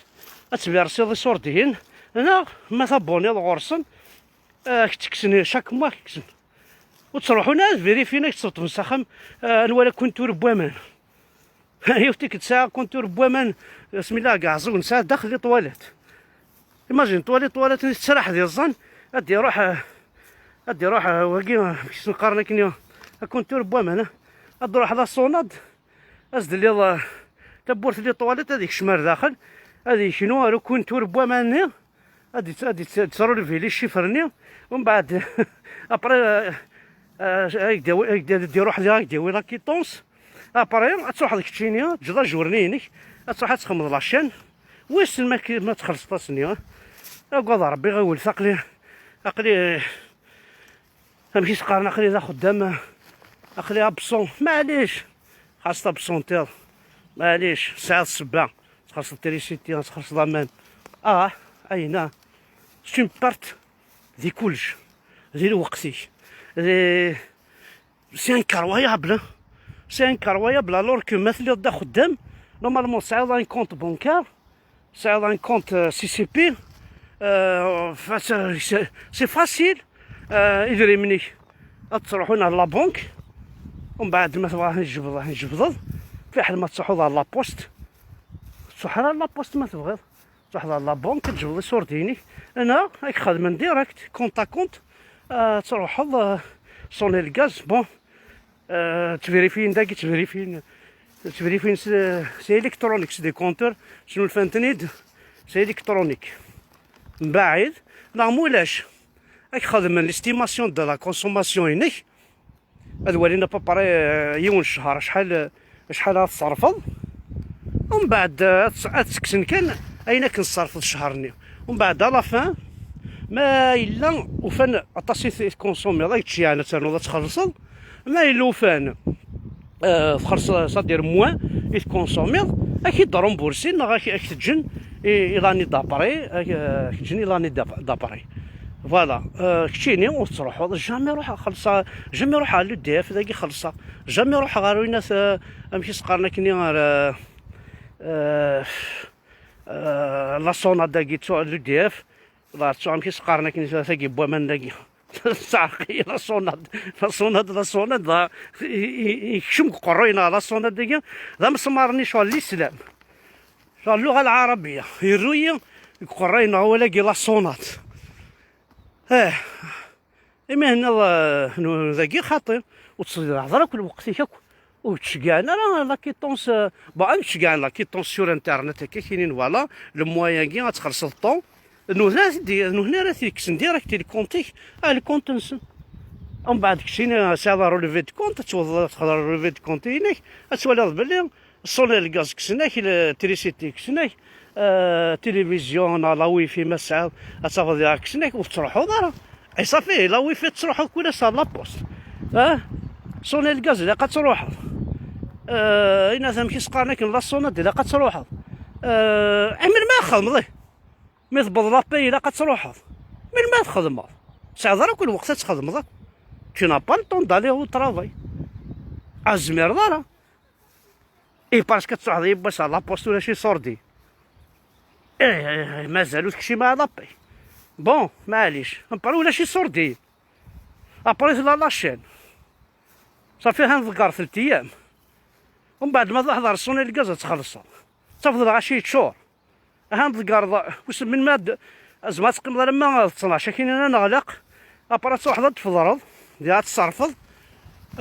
ad tbirsiḍ iṣurdiyen, neɣ ma taboniḍ ɣur-sen, ah, k-ttekksen, chaque mois k-kksen. Ur ttruḥun ara ad vérifyin, ad k-tseṭṭfen s axxam, ah, anwa la compteur n waman. Yiwet tikkelt tesɛa compteur n waman, asmi la ɛeẓẓug, nesɛa daxel les toilettes. Imagine, toilette, toilette-nni tettraḥ d iẓẓan, ad d-iruḥ, ad d-iruḥ, wagi, amek i s-neqqaren akken, compteur n waman, ad d-ruḥ la sonade, ad s-d-telliḍ, eh, tawwurt n les toilettes, ad yekcem ar daxel, ad yeknu ar compteur n waman-nni, ad yett-, ad yett-, ad yettrulevi les chiffres-nni, umbeɛd, après, eh, eh, ad k-d-yawi, ad k-d-, ad d-iruḥ diɣ, ad k-d-yawi la quittance, après, ad truḥeḍ keččini, teǧǧeḍ ajourni-inek, ad truḥ ad txedmeḍ la chaîne, wissen ma k-, ma txellṣeḍ ass-nni, eh? Agad Rebbi, ɣiwel, aql-i, aql-i, amek i s-qqaren, aql-i d axeddam, aql-i absent. Maɛlic, xas tabsentiḍ, maɛlic, tesɛiḍ ssebba, txellṣeḍ trisiti, txellṣeḍ aman. Ah, ayna, c'est une perte di kullec, di lweqt-ik, di, c'est incroyable, hein. C'est incroyable, alors que ma telliḍ d axeddam, normalement tesɛiḍ un compte bancaire, tesɛiḍ un compte, euh, C C P, euh, fa-, c'est, c'est facile, euh, idrimen-ik ad ttruḥun ar la banque, umbeɛd ma tebɣiḍ ad tjebdeḍ, ad tjebdeḍ, fiḥel ma tṛuḥeḍ ar la poste, ur tettruḥ ara ar la poste ma tebɣiḍ. Truḥeḍ ɣer la banque, ad tjebdeḍ iṣurdiyen-ik, neɣ ad k-xedmen direct, compte à compte, ad truḥeḍ, euh, sonner le gaz, bon, euh, ttverifyin dagi, ttverifyin, ttverifyin s, s électronique, s des compteurs, snulfan-ten-id s électronique. Mbaɛid, neɣ mulac, ad k-xedmen l'estimation de la consommation-inek, ad walin à peu près, euh, yiwen ccehṛ acḥal, acḥal ara tṣerfeḍ. Umbeɛd, euh, ad s-, ad sekksen kan ayen akken tṣerfeḍ ccehṛ-nni. Umbeɛd, à la fin, ma yella ufan aṭas i t-, i tkunsumiḍ, ad k-d-ceyyɛen ad ternuḍ ad txellṣeḍ. Ma yella ufan, euh, txellṣeḍ, c'est-à-dire moins i tkunsumiḍ, ad k-id-remboursin neɣ ad k-, ad k-ǧǧen i, i l'année d'après, ad k-, euh, ad k-ǧǧen i l'année d'ap-, d'après. Voilà, euh, keččini ur tettruḥuḍ, jamais ruḥeɣ xellṣeɣ, jamais ruḥeɣ ɣer l'E D F, dagi xellṣeɣ, jamais ruḥeɣ ɣer winat, euh, amek i s-qqaren akkenni, ɣer, euh, euh, euh, la sonade dagi, ttuɣ l'E D F, la ttuɣ amek i s-qqaren akkenni, tagi n waman dagi. Teɛreq-iyi la sonade, la sonade, la sonade, la, i, i, i, yekcem deg uqerruy-nneɣ la sonade dagi, d amesmar-nni ccɣel l'islam. Ccɣel lluɣa lɛarabiya, yerru-yi deg uqerruy-nneɣ awal-agi la sonade. Eh, imi henna, eh, nu-, dagi xaṭi, ur tettḍeyyiɛeḍ ara akk lweqt-ik akk. Ur k-ttceggɛen ara la quittance, eh, bon, ad k-ceggɛen la quittance sur internet akka, kinin, voilà, le moyen-agi ad txellṣeḍ ton. Nutni ara t-id-, nutni ara t-yekksen direct i lkunt-ik, ah, lkunt-nsen. Umbeɛd keččini, eh, tesɛiḍ relevé de compte, ad tawḍeḍ ad texdeḍ relevé de compte-inek, ad twaliḍ belli sonner le gaz kksen-ak, l'électricité kksen-ak, euh, télévision, la wifi ma tesɛiḍ, ad tafeḍ diɣ kksen-ak, ur tettruḥuḍ ara. Et ça fait, la wifi tettruḥuḍ kul ass ar la poste. Ah? Sonner le gaz ilaq ad truḥeḍ. Euh, inat amek i s-qqaren akken la sonade ilaq ad truḥeḍ. Euh, eh, melmi ara txedmeḍ, ih? Mi tewweḍ la paie ilaq ad truḥeḍ. Melmi ara txedmeḍ? Tesɛiḍ ara akk lweqt ad txedmeḍ akk. Tu n'as pas le temps d'aller au travail. Ur tezmireḍ ara. Et parce que ad truḥeḍ yiwwas ar la poste ulac iṣurdi. Eh, eh, eh, mazal ur tekcim ara la paix. Bon, maɛlic. Après ulac isurdiyen. Après tella la chaîne. Safi, han tḍegger telt ayyam. Umbeɛd ma teḥḍer ṣṣuna n lgaz ad txellṣeḍ. Tafeḍ lɣaci yeččur. Han tḍeggereḍ, wissen melmi ad, azma ad teqqimeḍ alamma d ttnac, akin-nni neɣleq. Après ad truḥeḍ ad tfeḍreḍ, diɣ ad tṣerfeḍ.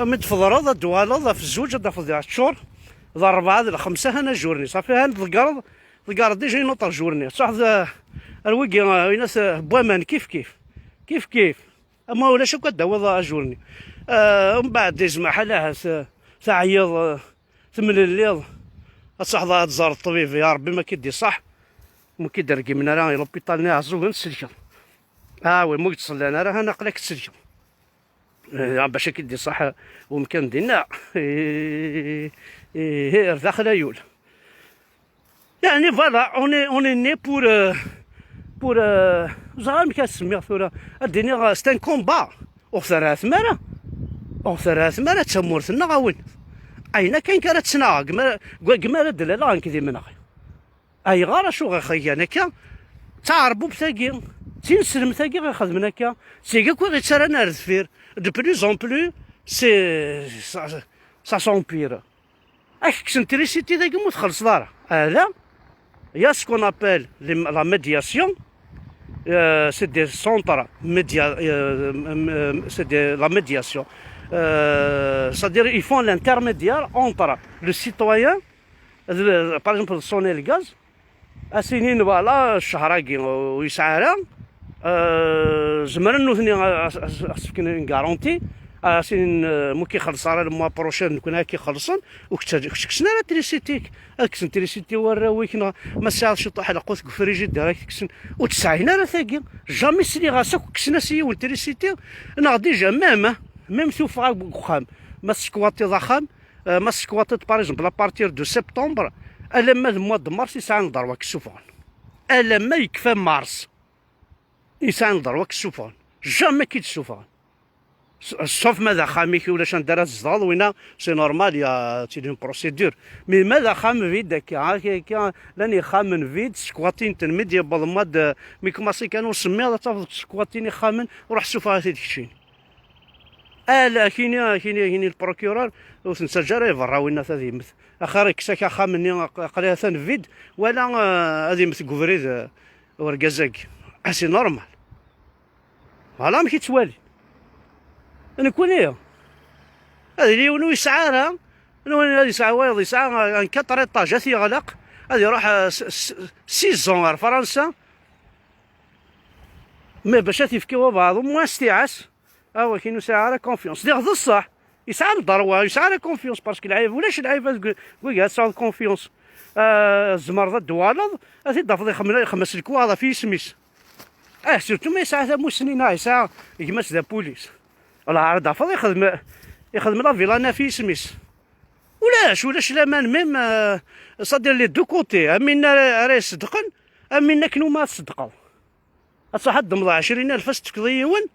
Mi d-tfeḍreḍ ad d-tuɣaleḍ ɣef zzuǧ ad d-tafeḍ diɣ teččur. D ṛṛebɛa, d lxemsa, han ajurni. Safi, han tḍeggereḍ, tḍeggereḍ déjà une autre journée. Ad truḥeḍ, eh, ar wigi, eh, ayen-as, eh, n waman, kif kif. Kif kif. Ama ulac akk ad d-tawiḍ ajurni. Eh, umbeɛd izmer ḥal ahat, eh, teɛyiḍ, eh, temlelliḍ, ad truḥeḍ ad tẓer ṭṭbib, ya Ṛebbi ma k-id-iṣaḥ, ma k-id-regmen ara i l'hôpital-nni Iɛeẓẓugen tselkeḍ. Ah oui, ma ur k-d-ṣellan ara, han aql-ak tselkeḍ. Eh, bac ad k-id-iṣaḥ umkan dinna. Eh, eh, eh, ar daxel ay ul. Yeɛni, voilà, on est, on est né pour, euh, pour, euh, ẓer amek ad semmiɣ tura, ad d-iniɣ, euh, c'est un combat. Ur ɣ-terra tmara, ur ɣ-terra tmara d tamurt-nneɣ, a win. Ayen akka kan ara ttnaɣeɣ, gma, gma ara d-laleɣ nekk d imenɣi. Ayɣer, acu ɣ-igan akka? D taɛerbubt-agi, d tineslemt-agi ɣ-ixedmen akka, d tigi akk i ɣ-ittaran ar deffir, de plus en plus, c'est, ça, ça s'empire. Ad k-kksen trisiti dagi ma ur txellṣeḍ ara. Ala, il y a ce qu'on appelle les, la médiation. Euh, c'est des centres média, euh, euh, c'est de la médiation. Euh, c'est-à-dire, ils font l'intermédiaire entre le citoyen, le, par exemple, le sonner le gaz, ad s-inin, voilà, ccher-agi ur yesɛi ara, euh, zemren nutni a, a, a s-fken une garantie, ad s-inin, euh, ma ur k-ixelleṣ ara le mois prochain, nekni ad k-ixellṣen, ur k-tt-, ur k-kksen ara trisiti-k, ad kksen trisiti warraw-ik, neɣ ma tesɛiḍ ciṭuḥ lqut deg ufrijider ad k-kksen, ur tt-sɛin ara tagi, jamais sliɣ-as akk kksen-as i yiwen trisiti, neɣ déjà même, même tuffɣa deg uxxam, ma teskwatiḍ axxam, Euh, ma teskwatiḍ, par exemple, à partir de septembre, alamma d mois de mars, yesɛa ddṛew ad k-ssufɣen. Alamma yekfa mars, yesɛa ddṛew ad k-ssufɣen. Jamais k-id-ssufɣen. S-, sauf ma d axxam-ik, ulac anda ara tzedɣeḍ, winna, c'est normal, il y a, c'est une procédure. Mais ma d axxam vide akka, akka, akka, llan ixxamen vide, squatin-ten, mi d-yewweḍ mois de, mi commencé kan usemmiḍ, ad tafeḍ squatin ixxamen, ruḥ ssufeɣ-it-id keččini. Ala, akini, akini, akini, le procureur, ur t-nettaǧǧa ara iberra winna ad yemmet. Axir ikkes-ak axxam-nni, aq-, aql-i atan vide, wala, euh, ad yemmet deg ubrid, euh, urgaz-agi. Ah, c'est normal. Voilà amek i ttwalin. Nekkni, ad yili yiwen ur yesɛi ara, nwan ad yesɛi wayeḍ, yesɛa un quatre étages, ad t-yeɣleq, ad iruḥ, euh, s-, s-, six ans ar Fransa, mais bac ad t-yefk i wabɛaḍ, au moins s tiɛas, Awakin ur sɛiɣ ara confiance. Diɣ d ṣṣeḥ. Yesɛa ddṛew, ur yesɛi ara confiance, parce que lɛib, ulac lɛib deg, deg wigi ad tesɛuḍ confiance. Ah, tzemreḍ ad d-tuɣaleḍ, ad t-id-tafeḍ ixemmel, ixemmem s lekwaɣeḍ ɣef yisem-is. Ah, surtout ma yesɛa tamussni, neɣ yesɛa gma-s d apulis. Wala ara d-tafeḍ ixdem, ixdem la villa-nni ɣef yisem-is. Ulac, ulac laman même, euh, c'est-à-dire les deux côtés. Am winna ara, ara iṣeddqen, am winna akken uma ad tṣeddqeḍ. Ad truḥ ad d-temḍeḍ ɛecrin alef, ad s-tefkeḍ i yiwen,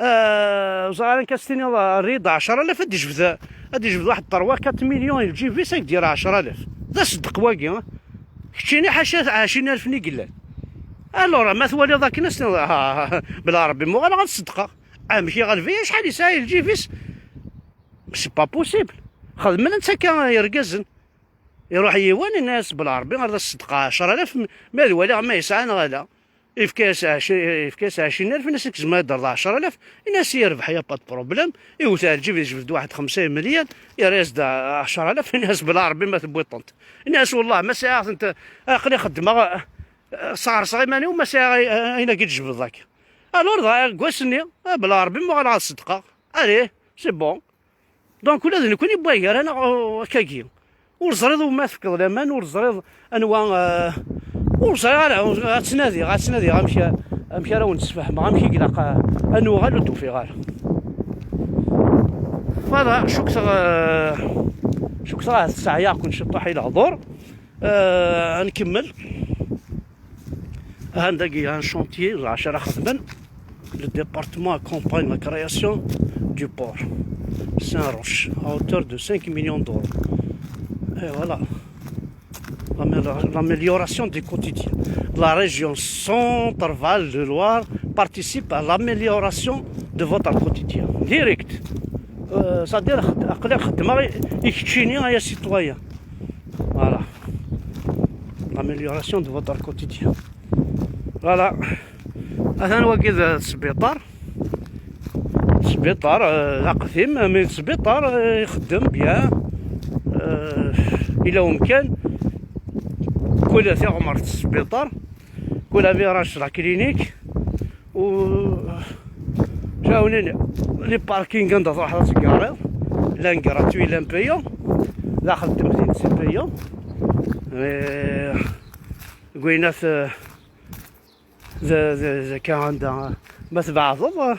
Ah, ẓer amek ad s-tiniḍ, rrid ɛecra alaf, ad d-ijbed, ad d-ijbed waḥed trois quatre millions i lǧib-is, ad k-d-yerr ɛecra alaf. D aṣeddeq wagi, ah. Keččini ḥaca ɛecrin alef-nni i yellan. Alors, ma twaliḍ akken, ad s-tiniḍ, ah, bla Ṛebbi ma uɣaleɣ ad ṣeddqeɣ. Amek iɣelb-iyi acḥal yesɛa i lǧib-is? C'est pas possible. Xedmen-tt akka yergazen. Iruḥ yiwen, yenna-yas, "Bla Ṛebbi, ar d as-ṣeddqeɣ ɛecra alaf, mi ad waliɣ ma yesɛa neɣ ala." Yefka-yas ɛecrin, yefka-yas ɛecrin alaf, yenna-as, "Nek tzemreḍ ad d-terreḍ ɛecra alaf." Yenna-yas, "Yerbeḥ, y a pas de problème." Iwet ar lǧib, yejbed-d waḥed xemsa imelyar, yerra-yas-d ɛecra alaf, yenna-yas, "Bla Ṛebbi ma tewwiḍ-tent." Yenna-yas, "Wellah, ma sɛiɣ-tent, aql-i xeddmeɣ, eh, sɣerseɣ iman-iw, ma sɛiɣ ay-, ayen-agi d-tejbdeḍ akka." Alors, dɣa deg wass-nni, "Ah, bla Ṛebbi, ma uɣaleɣ ad ṣeddqeɣ." Allez, c'est bon. Donc, ula d nekkni n waggar-a neɣ, uh, akkagi. Ur ẓriɣ uma tefkeḍ laman, ur ẓriɣ anwa, uh, ur ẓriɣ ara, ad ttnadiɣ, ad ttnadiɣ amek, amek ara wen-d-sfehmeɣ, amek i ilaq, uh, ad nuɣal ur d-ufiɣ ara. Voilà, cukkteɣ, uh, cukkteɣ ahat sseɛyaɣ-ken ciṭuḥ i lehdur. Euh, ad nkemmel. Han dagi, han chantier, lɛecra xedmen. Le département accompagne la création du port Saint-Roch à hauteur de cinq millions d'euros. Et voilà. L'amélioration du quotidien. La région Centre-Val de Loire participe à l'amélioration de votre quotidien. Direct. Euh, c'est-à-dire, aql-i xeddmeɣ i, i keččini, ay a citoyen. Voilà. L'amélioration de votre quotidien. Voilà. Atan wagi d sbiṭar. Sbiṭar, euh, aqdim, mais sbiṭar, euh, ixeddem bien. Euh, ila umkan. Kul tiɣmert sbiṭar. Kul virage la clinique. U jawnin les parkings anda truḥeḍ ad tgariḍ. Llan gratuit, llan payants. Daxel n temdint c'est payant. Mais gwinat, euh, d, d, d akka anda ma tbeɛdeḍ, eh,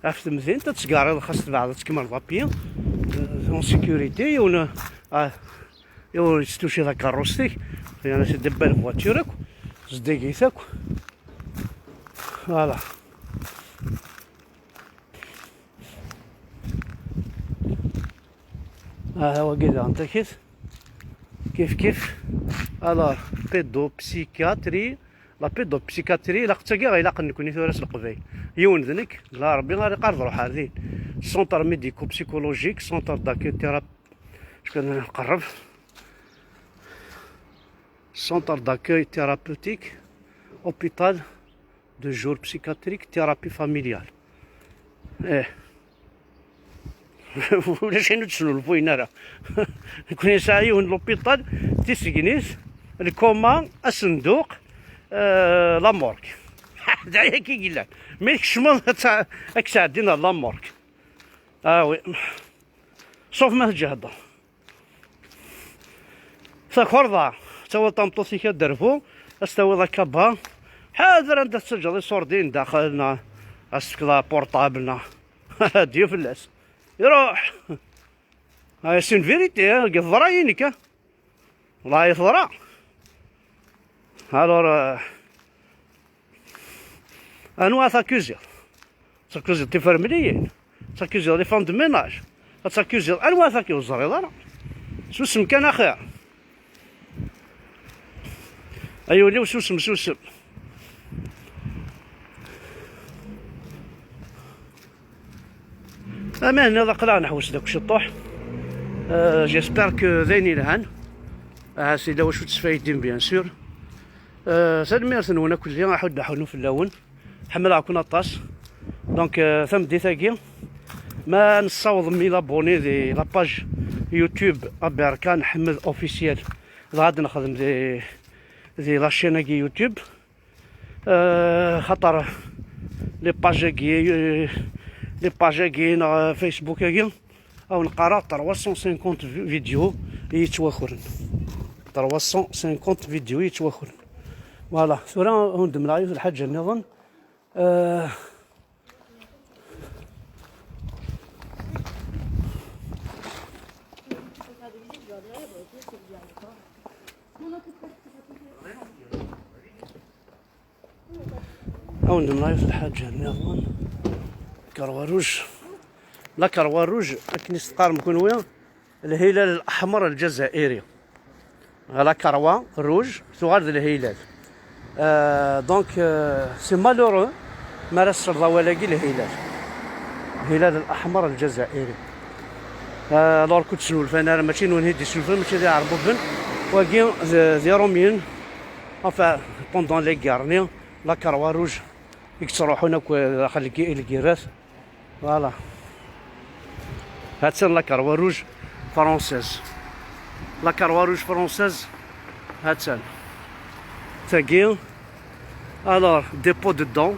ɣef temdint, ad tgariḍ, xas tbeɛdeḍ, ad tkemmleḍ à pied, eh, en sécurité, yiwen, ah, yiwen ur yestuci takeṛṛust-ik, yani c'est des belles voitures akk, zeddigit akk. Voilà. Ah, wagi daɣen takit. Kif kif. Alors, pédopsychiatrie. La pédopsychiatrie, ilaq d tagi ilaqen nekni tura s leqbayel. Yiwen d nekk, la Rebbi ara iqareb ruḥ ar din. Centre médico-psychologique, centre d'accueil théra-, acu kan nqerreb. Centre d'accueil thérapeutique, hôpital de jour psychiatrique, thérapie familiale. Eh. Ulac ayen ur d-snulfuyen ara. Nekni nesɛa yiwen n l'hôpital, tisegnit, lkuma, asenduq, eh, la morgue. D ayagi i yellan. Mi tkecmeḍ, ad tt-, ad k-sɛeddin ɣer la morgue. Ah oui. Sauf ma tǧehdeḍ. Takerḍa, tawiḍ tameṭṭut-ik ad d-terbu, ad s-tawiḍ akaba. Ḥader anda tettaǧǧaḍ iṣurdiyen daxel, neɣ ad s-tefkeḍ aportabl, neɣ ad d-yaf fell-as. Iruḥ. Ah, c'est une vérité, hein, deg teḍra yinek, hein. Wallahi teḍra. Alors, euh, anwa ad takuziḍ? Ad takuziḍ tifermliyin? Ad takuziḍ les femmes de ménage? Ad takuziḍ anwa ad takuziḍ? Ur teẓriḍ ara. Susem kan axir. Ay ul-iw, susem, susem. Aman nniḍ aql-aɣ neḥwes deg ciṭṭuḥ. Euh, j'espère que d ayen yelhan. Ahat yella wacu tesfaydim, bien sûr. Euh, tanemmirt-nwen akk, aḥuddu aḥunnu fell-awen. Ḥemmleɣ-ken aṭas. Donc, euh, tameddit-agi, ma nessaweḍ mille abonnés di la page YouTube Aberkan Ḥmed Officiel, dɣa ad nexdem di, di la chaîne-agi YouTube. Euh, xaṭer les pages-agi, euh, les pages-agi neɣ Facebook-agi, ad wen-qqareɣ trois cent cinquante vi-, vidéos i yettwakren. Trois cent cinquante vidéos i yettwakren. Voilà, tura ad wen-d-mleɣ yiwet lḥaǧa nniḍen. Euh, Ad wen-d-nɣif lḥaǧa nniḍen. Karwa ruj. La Karwa ruj, akken i s-teqqarem kunwi, lhilal al-aḥmer al-ǧazairi. La Karwa ruj tuɣal d lhilal. Euh, donc, euh, c'est malheureux ma ara tesleḍ awal-agi lhilal. Lhilal al-aḥmer al-ǧazairi. Euh, alors, ur d-snulfan ara, mačči nwen i d-islufan, mačči d iɛerbuben. Wagi, d, d irumyen. Enfin, pendant les guerres-nni, la Croix Rouge i yettruḥun akk daxel lgi-, lgirat. Voilà. Hattan la Croix Rouge française. La Croix Rouge française, hattan. Tagi, alors, dépôt de dons.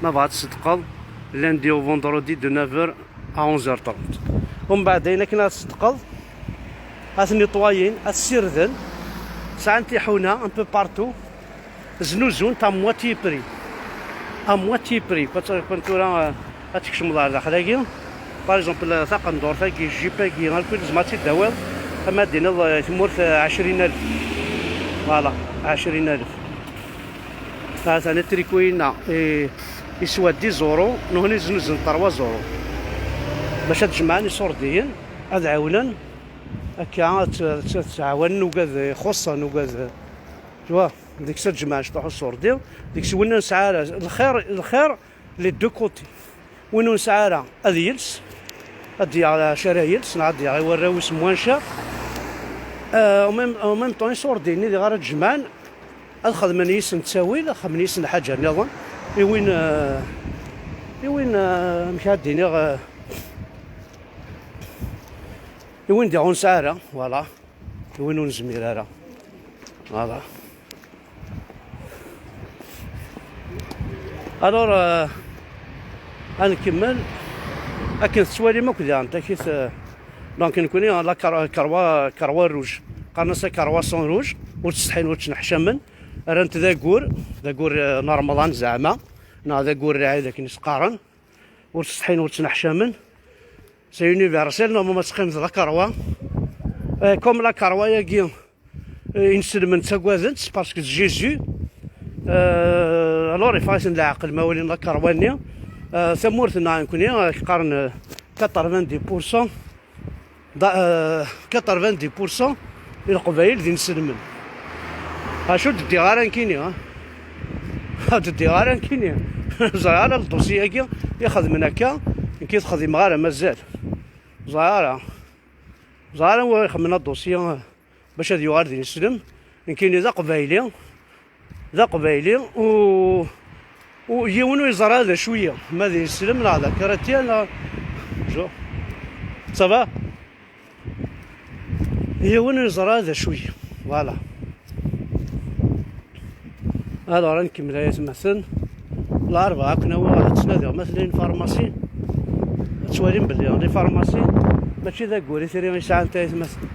Ma bɣa ad tṣeddqeḍ, lundi au vendredi de neuf heures à onze heures trente. Umbeɛd ayen akken ad tṣeddqeḍ, ad ten-nettoyin, ad t-ssirden. Sɛan tiḥuna un peu partout. Znuzunt à moitié prix. À moitié prix. Quand, quand tura, euh, ad tkecmeḍ ɣer daxel-agi. Par exemple, taqendurt-agi, jip-agi, arku tzemreḍ ad tt-id-tawiḍ, ama ad d-tiniḍ, euh, tmurt, euh, ɛecrin alef. Voilà, ɛecrin alef. Hatan atriku-inna, eh, yeswa dix euros, nuhni znuzen trois euros. Bac ad jemɛen iṣurdiyen, ad ɛiwnen. Akka ad t-, ad t-, ad ttɛawanen ugad ixuṣṣen, ugad, tu vois, deg-s ad jemɛen cṭuḥ uṣurdi, deg-s win ur nesɛi ara lxir, lxir les deux côtés. Win ur nesɛi ara ad yels, ad d-yaɣ acu ara yels, neɣ ad d-yaɣ i warraw-is n wanca. Euh, en même, en même temps, iṣurdiyen-nni diɣ ara d-jemɛen, ad xedmen yis-sen ttawil, ad xedmen yis-sen lḥaǧa nniḍen, i win, euh, i win, euh, amek ara d-iniɣ, euh, i win diɣ ur nesɛi ara, voilà. I win ur nezmir ara. Voilà. Alors, euh, ad nkemmel. Akken tettwalim akk diɣen takit, euh, donc, nekkni la car-, carroi, carroi rouge. Qqaren-as la carroi sans rouge, ur ttsetḥin, ur ttneḥcamen. Rran-t d aggur, d aggur, euh, n Remḍan zeɛma, neɣ d aggur rɛid akken i s-qqaren. Ur ttsetḥin, ur ttneḥcamen. C'est universel, normalement ad teqqimeḍ d la carroi. Euh, comme la carroi-agi, euh, inselmen ttagaden-tt, parce que d Jésus. Euh, alors, iffeɣ-iten leɛqel ma walin la carroi-nni. Euh, tamurt-nneɣ nekkni, euh, qqaren, euh, quatre-vingt-dix pour cent, da, euh, quatre-vingt-dix pour cent i Leqbayel d inselmen. Acu ur d-ddiɣ ara nekkini, ha? Ur d-ddiɣ ara nekkini. Ẓriɣ ara le dossier-agi i xedmen akka, nekk i t-xdimeɣ ara mazal. Ẓriɣ ara. Ẓriɣ ara anwa ixemmen adossier bac ad yuɣal d ineslem. Nekkini d aqbayli, d aqbayli, u, u yiwen ur yeẓra d acu-yi, ma d ineslem neɣ d akratya neɣ, ça va? Yiwen ur yeẓra d acu-yi. Voilà. Alors, ad nkemmel ay atmaten. Lɛerba ad ken-awiɣ ad ttnadiɣ ma tella une pharmacie. Ad twalim belli les pharmacies mačči d aggur i tri i sɛant ay atmaten.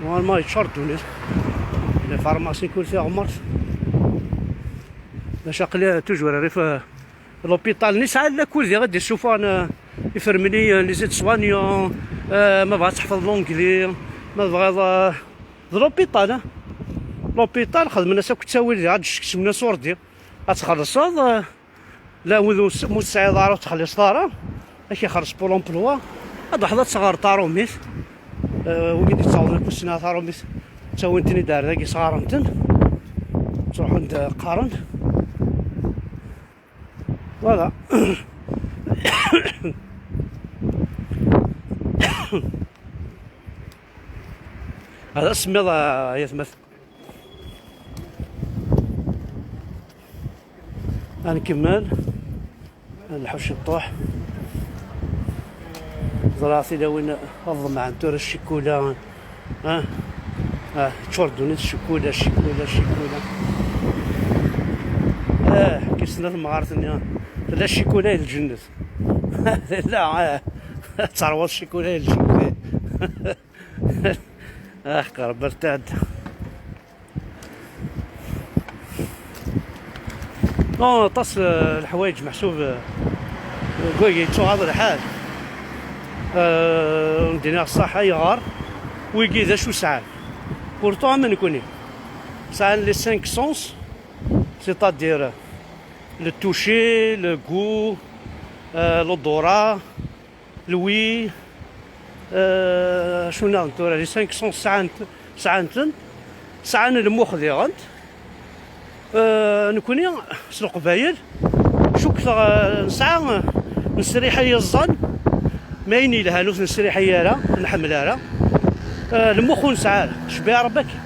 Normalement yeččur ddunit. Les pharmacies kul tiɣmert. Bac aql-i toujours rrif, euh, l'hôpital-nni sɛan lakud diɣ i d-issufɣen, euh, ifremli, euh, les aides-soignants, euh, ma bɣa ad teḥfeḍ l'anglais, ma tebɣiḍ, euh, d l'hôpital, ah. L'hôpital xedmen-as akk ttawil diɣ ad d-skecmen asurdi. Ad txellṣeḍ, euh, la wid ur s-, ur tesɛiḍ ara ur txelliṣeḍ ara, ad k-ixelleṣ Pôle emploi, ad d-truḥeḍ ad teɣreḍ taṛumit. Euh, wigi d-yettawḍen akk ur ssinen ara taṛumit, ttawin-ten-id ar dagi sɣaren-ten, ttruḥun-d qqaren. Voilà. Ad asemmiḍ, a yatmat. Ad nkemmel. Ad nḥuc ṭṭuḥ. Ẓriɣ tilawin ad ḍemɛent tura ccikula. Ah, ah, teččur ddunit ccikula, ccikula, ccikula. Ah, kif tella temɣart-nni, tella ccikula i lǧennet. Tella, ah, ad terwuḍ ccikula i lǧennet. Ah, qerb ar tɛedda. Non, aṭas, euh, leḥwayeǧ meḥsub, euh, deg wagi yettuɣaḍ lḥal. Euh, ur d-iniɣ ṣṣeḥ ayɣer, wigi d acu sɛan. Pourtant am nekkni, sɛan les cinq sens, c'est-à-dire le toucher, le goût, euh, l'odorat, l'ouïe, euh, acu nniḍen tura, les cinq sens sɛan-, sɛan-ten, sɛan lmux diɣen. Euh, nekkni s Leqbayel, cukkteɣ, euh, nesɛa, euh, nesriḥa i yiẓẓan, ma ayen yelhan ur t-nesriḥi ara, ur nḥemmel ara. Euh, lmux ur nesɛi ara, cbiɛ Rebbi akken.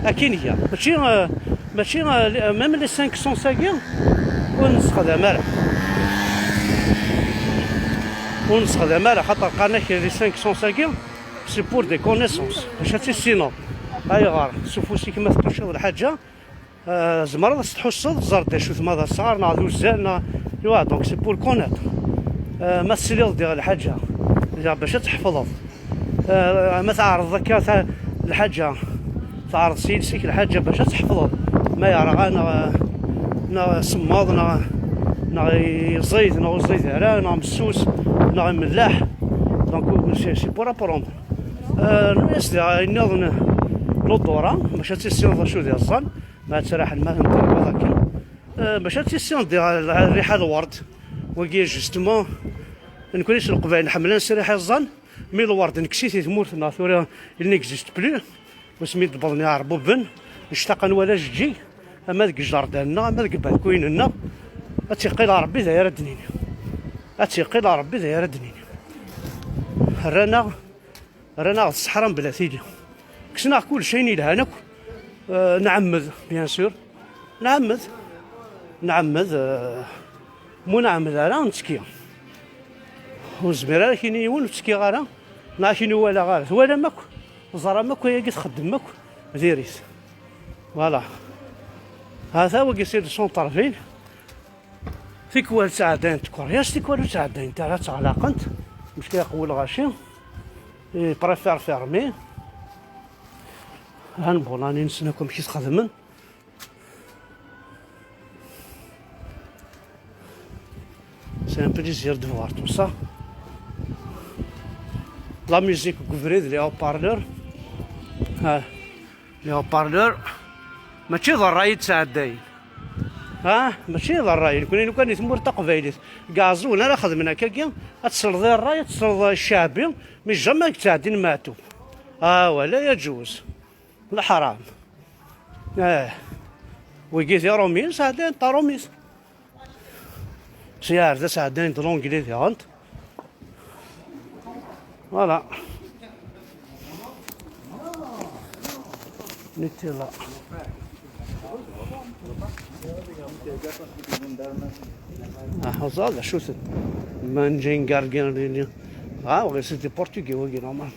Akken iga. Mačči, euh, mačči, euh, li-, même les cinq sens-agi ur nessexdam ara. Ur nessexdam ara, xaṭer qqaren-ak les cinq sens-agi, c'est pour des connaissances. Bac ad tissineḍ. Ayɣer? S ufus-ik ma ttuciḍ lḥaǧa, euh, tzemreḍ ad s-tḥusseḍ, ẓer d acu-t, ma d asɣar, neɣ d uzzal, neɣ, tu vois, donc c'est pour connaître. Euh, ma tesliḍ-d i lḥaǧa, diɣ bac ad tḥefḍeḍ. Euh, ma tɛerḍeḍ akka ta-, lḥaǧa, tɛerḍeḍ s yiles-ik lḥaǧa bac ad tḥefḍeḍ ma yerɣa neɣ, neɣ semmeḍ neɣ, neɣ iẓid neɣ ur ẓid ara neɣ messus neɣ imelleḥ. Donc c'est, c'est pour apprendre. Euh, nniɣ-as diɣ ayen nniḍen l'odorat, bac ad tissineḍ acu d iẓẓan, ma ad traḥen ma tenṭerwiḍ akken. Euh, bac ad tissineḍ diɣ rriḥa lwerd. Wagi justement, nekkni s Leqbayel nḥemmel ad nesriḥ iẓẓan. Mi lwerd nekkes-it i tmurt-nneɣ tura, il n'existe plus. Wasmi d-wwḍen iɛerbuben, nectaq ad nwali ajeǧǧig, ama deg jardin-nneɣ, ama deg balkuyen-nneɣ. Ad tt-iqqil Ṛebbi d aya ara d-nini. Ad tt-iqqil Ṛebbi d aya ara d-nini. Rran-aɣ, rran-aɣ d ṣṣeḥra mebla tili. Kksen-aɣ kullec ayen yelhan akk. Euh, nɛemmed, bien sûr. Nɛemmed. Nɛemmed, euh, mu nɛemmed ara, nettekki. Ur nezmir ara ad k-yini yiwen ur ttekkiɣ ara, neɣ ad k-yini ur walaɣ ara. Twalam akk, teẓram akk ayagi txeddmem akk diri-t. Voilà. Hata wagi c'est le centre-ville. Tikwal ttɛeddayent tkeryas, tikwal ur ttɛeddayent ara, ttɣlaqent. Mecka yeqwu lɣaci. Ils préfèrent fermer. Ha lbulani-nsen akk amek i t-xedmen. C'est un plaisir de voir tout ça. La musique deg ubrid, les haut-parleurs. Ah, les haut-parleurs. Mačči d ṛṛay i ttɛeddayen. Ah, mačči d ṛṛay. Nekni lukan di tmurt taqbaylit, deg Iɛeẓẓugen ara xedmen akkagi, ad tesleḍ i ṛṛay, ad tesleḍ i cceɛbi, mais jamais ad ttɛeddin Meɛtub. Ah, ولا يجوز. Leḥram. Eh. Wigi d Iṛumiyen, sɛeddayen ṭarumit. Si ar da sɛeddayen-d l'anglais diɣen. Voilà. Nutella. Ah, ẓer d acu-ten. Manjin gargin lili. Ah, oui, c'est des Portugais, wigi, normal.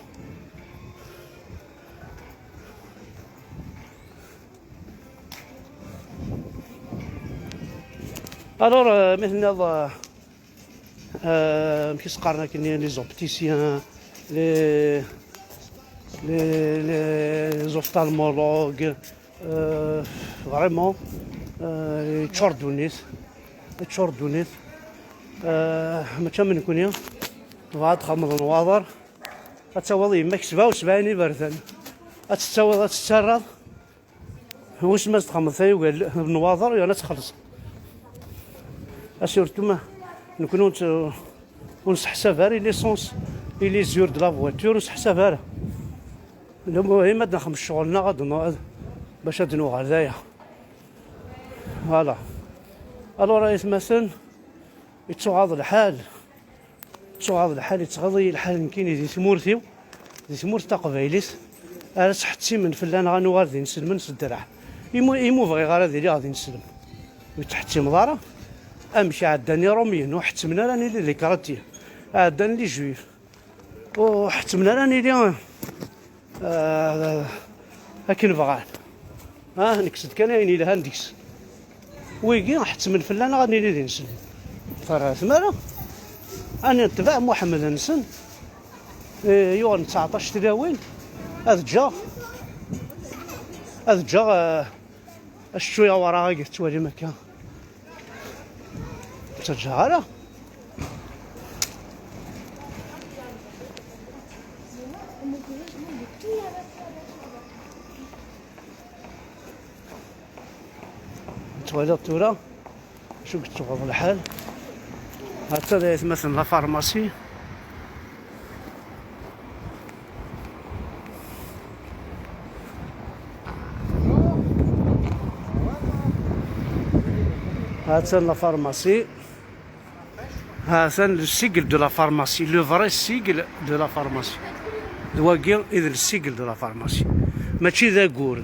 Alors, euh, mi tenniḍ, euh, euh, amek i s-qqaren akken, les opticiens, les, les, les ophtalmologues, euh, vraiment, euh, yeččur ddunit, yeččur ddunit. Euh, mačči am nekni, tebɣa ad txedmeḍ nwaḍer, ad tawiḍ yemma-k sebɛa u sebɛin iberdan, ad tettawiḍ, ad tettarraḍ, wissen ma txedmeḍ tayuga n nwaḍer, yerna ad txelleṣ. Surtout ma nekni ur nt-, ur nesseḥsab ara i l'essence, i les heures de la voiture, ur nesseḥsab ara. Lmuhim ad nexdem ccɣel-nneɣ, ad nu-, ad, bac ad nuɣal d aya. Voilà. Alors, ay atmaten, yettuɣaḍ lḥal. Ttuɣaḍ lḥal, yettɣaḍ-iyi lḥal nekkini di tmurt-iw, di tmurt taqbaylit, ara ttḥettimen fell-aneɣ ad nuɣal d inselmen s ddreɛ. Imi, imi ur bɣiɣ ara ad iliɣ d ineslem. Ur ttḥettimeḍ ara. Amek ɛeddan Iṛumiyen, ur ḥettmen ara ad nili des chrétiens. Ɛeddan les juifs. Ur ḥettmen ara ad nili Ah, akken bɣan. Ah, nekkes-d kan ayen yelhan deg-s. Wigi ḥettmen fell-aneɣ ad nili d ineslem. Terra tmara ad netbeɛ Muḥemmed-nsen, eh, yuɣen tseɛṭac tlawin, ad ǧǧeɣ, ad ǧǧeɣ, eh, acečču awraɣ-agi tettwalim akka. Ur ttaǧǧaɣ ara. Twaliḍ tura acu yettwaɣ lḥal? Hatta d aytmaten la pharmacie. Hatta la pharmacie. Hatta le sigle de la pharmacie, le vrai sigle de la pharmacie. D wagi i d le sigle de la pharmacie. Mačči d agur.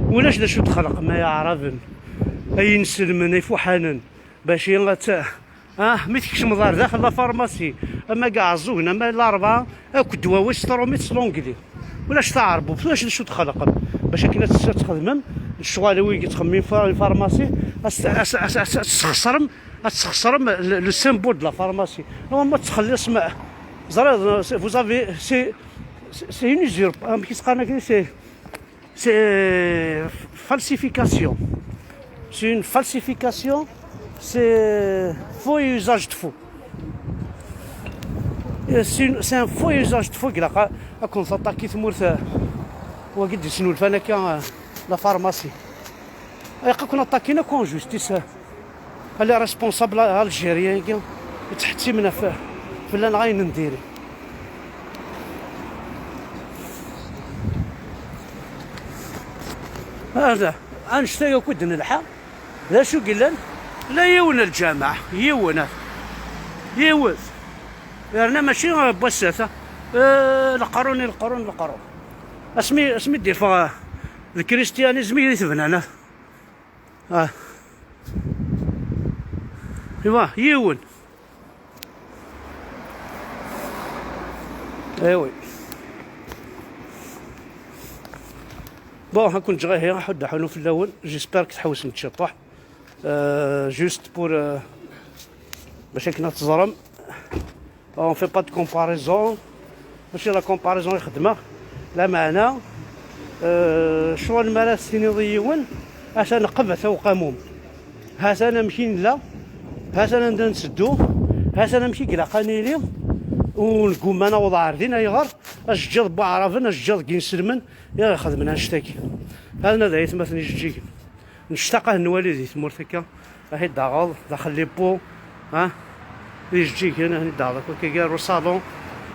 Ulac d acu d-xelqem ay aɛraben, ay inselmen, ay fuḥanen. Bac i ad t-, ah, mi tkecmeḍ ar daxel la pharmacie, ama deg Iɛeẓẓugen, ama Larebɛa, akk ddwawi s trumit s l'anglais. Ulac taɛerbubt, ulac d acu txelqem. Bac akken ad tes-, ad txedmem lecɣal wigi yettxemmim fa-, pharmacie, ad s-, ad s-, ad s-, ad s-, ad tesxeṣrem, ad tesxeṣrem le, le symbole de la pharmacie. Normalement, ad txelliṣem, ẓriɣ, c'est, vous avez, c'est, c'est, c'est une usure, amek i s-qqaren akken, c'est, c'est falsification. C'est une falsification. C'est faux usage de faux. C'est une, c'est un faux usage de faux. Ilaq ad ken-taṭaki tmurt, euh, wagi d-yesnulfan akka, euh, la pharmacie. Ilaq ad ken-aṭakin akk en justice, euh, les responsables algériens-agi yettḥettimen ɣef, fell-aneɣ ayen n diri. Hada, annect-a akk i d-nelḥa. D acu i yellan? La yiwen lǧameɛ, yiwen, yiwet. Yerna mačči n wass-a, eh, leqrun i leqrun, leqrun. Asmi, asmi d-yeffeɣ, eh, lkristiyanizm i d-itebnan. Ah. Iwa, yiwen. Eh oui. Bon, ad ken-ǧǧeɣ ihi, aḥuddu aḥunu fell-awen. J'espère que tḥewsem-d ciṭuḥ. Euh, juste pour, euh, bac akken ad teẓrem. On fait pas de comparaison. Mačči la comparaison i xeddmeɣ. Lameɛna, euh, ccɣel mi ara s-tiniḍ i yiwen, atan qbet a uqamum. Ha-t-an amek i nella, ha-t-an anda netteddu, ha-t-an amek i ilaq ad nili, ur neggumma ad naweḍ ɣer din. Ayɣer? Ajeǧǧiḍ n waɛraben, ajeǧǧiḍ n yinselmen i ɣ-ixedmen annect-agi. Hatan ad aytmaten ijeǧǧigen. Nectaq ad nwali di tmurt akka, ad t-id-taɣeḍ daxel les pots, ah, d ijeǧǧigen, ad t-id-taɣeḍ akk akka gar usalon,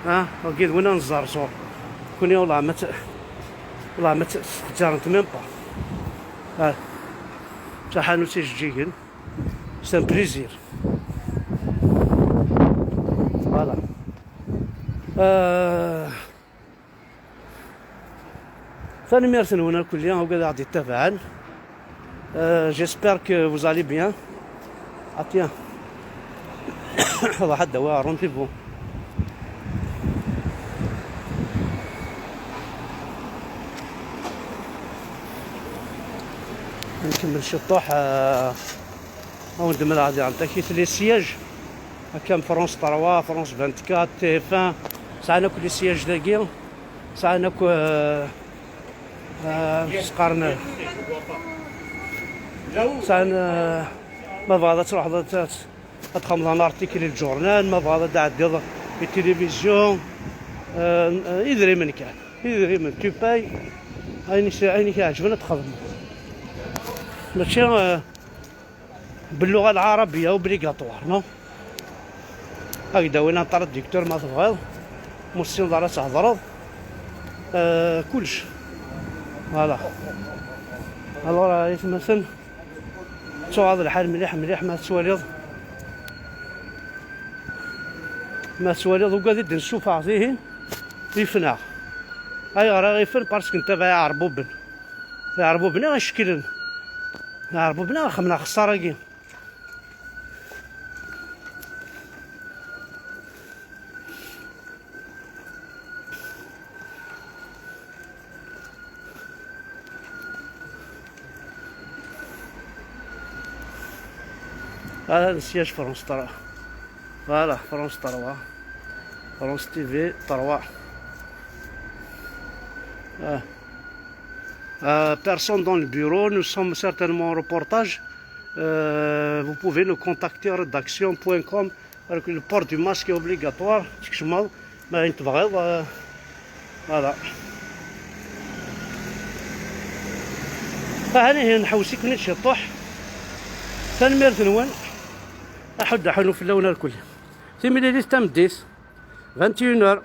ah, wagi d win ad nẓerẓur. Kuni wellah ma tt-, wellah ma tt-, ttqeǧǧarent même pas. Ah, d taḥanut ijeǧǧigen, c'est un plaisir. Voilà. Euh, Tanemmirt-nwen akk-, akk-, aɣ-d-ittabaɛen. Euh, j'espère que vous allez bien. Ah, tiens. Ruḥ ad d-awiɣ rendez-vous. Nkemmel ciṭuḥ, euh, ad wen-d-mleɣ diɣen takit les sièges. Akka am France trois, France vingt-quatre, T F un, sɛan akk les sièges dagi, sɛan akk, euh, euh, s-qqaren, sɛan, euh, ma tebɣiḍ ad truḥeḍ ad, ad, ad txedmeḍ un article i lǧurnal, ma tebɣiḍ ad d-tɛeddiḍ i tilivizyu, euh, idrimen kan, idrimen, tu payes, ayen i s-, ayen i k-iɛeǧben ad t-txedmeḍ. Mačči, euh, باللغة العربية obligatoire, non? Ad k-d-awin un traducteur ma tebɣiḍ, ma ur tessineḍ ara ad thedreḍ. Euh, kullec. Voilà. Alors, euh, aytmaten, ttuɣaḍ lḥal mliḥ, mliḥ ma tettwaliḍ. Ma tettwaliḍ ugad i d-nessufeɣ dihin, ifen-aɣ. Ayɣer i ɣ-ifen? Parce que ntabaɛ iɛerbuben. Iɛerbuben i ɣ-icekklen. Iɛerbuben i ɣ-xedmen axeṣṣar-agi. هذا السياج فرنسا ترى. Voilà, France trois. France T V trois. Ah. Euh, personne dans le bureau, nous sommes certainement en reportage. Euh, vous pouvez nous contacter rédaction point com. Le port du masque est obligatoire. Tkecmeḍ, ma ayen tebɣiḍ, euh, voilà. Ahani, nḥewwes-iken-id ciṭuḥ. Tanemmirt-nwen. Aḥuddu aḥunu fell-awen irkelli. Timlilit tameddit, vingt et une heures.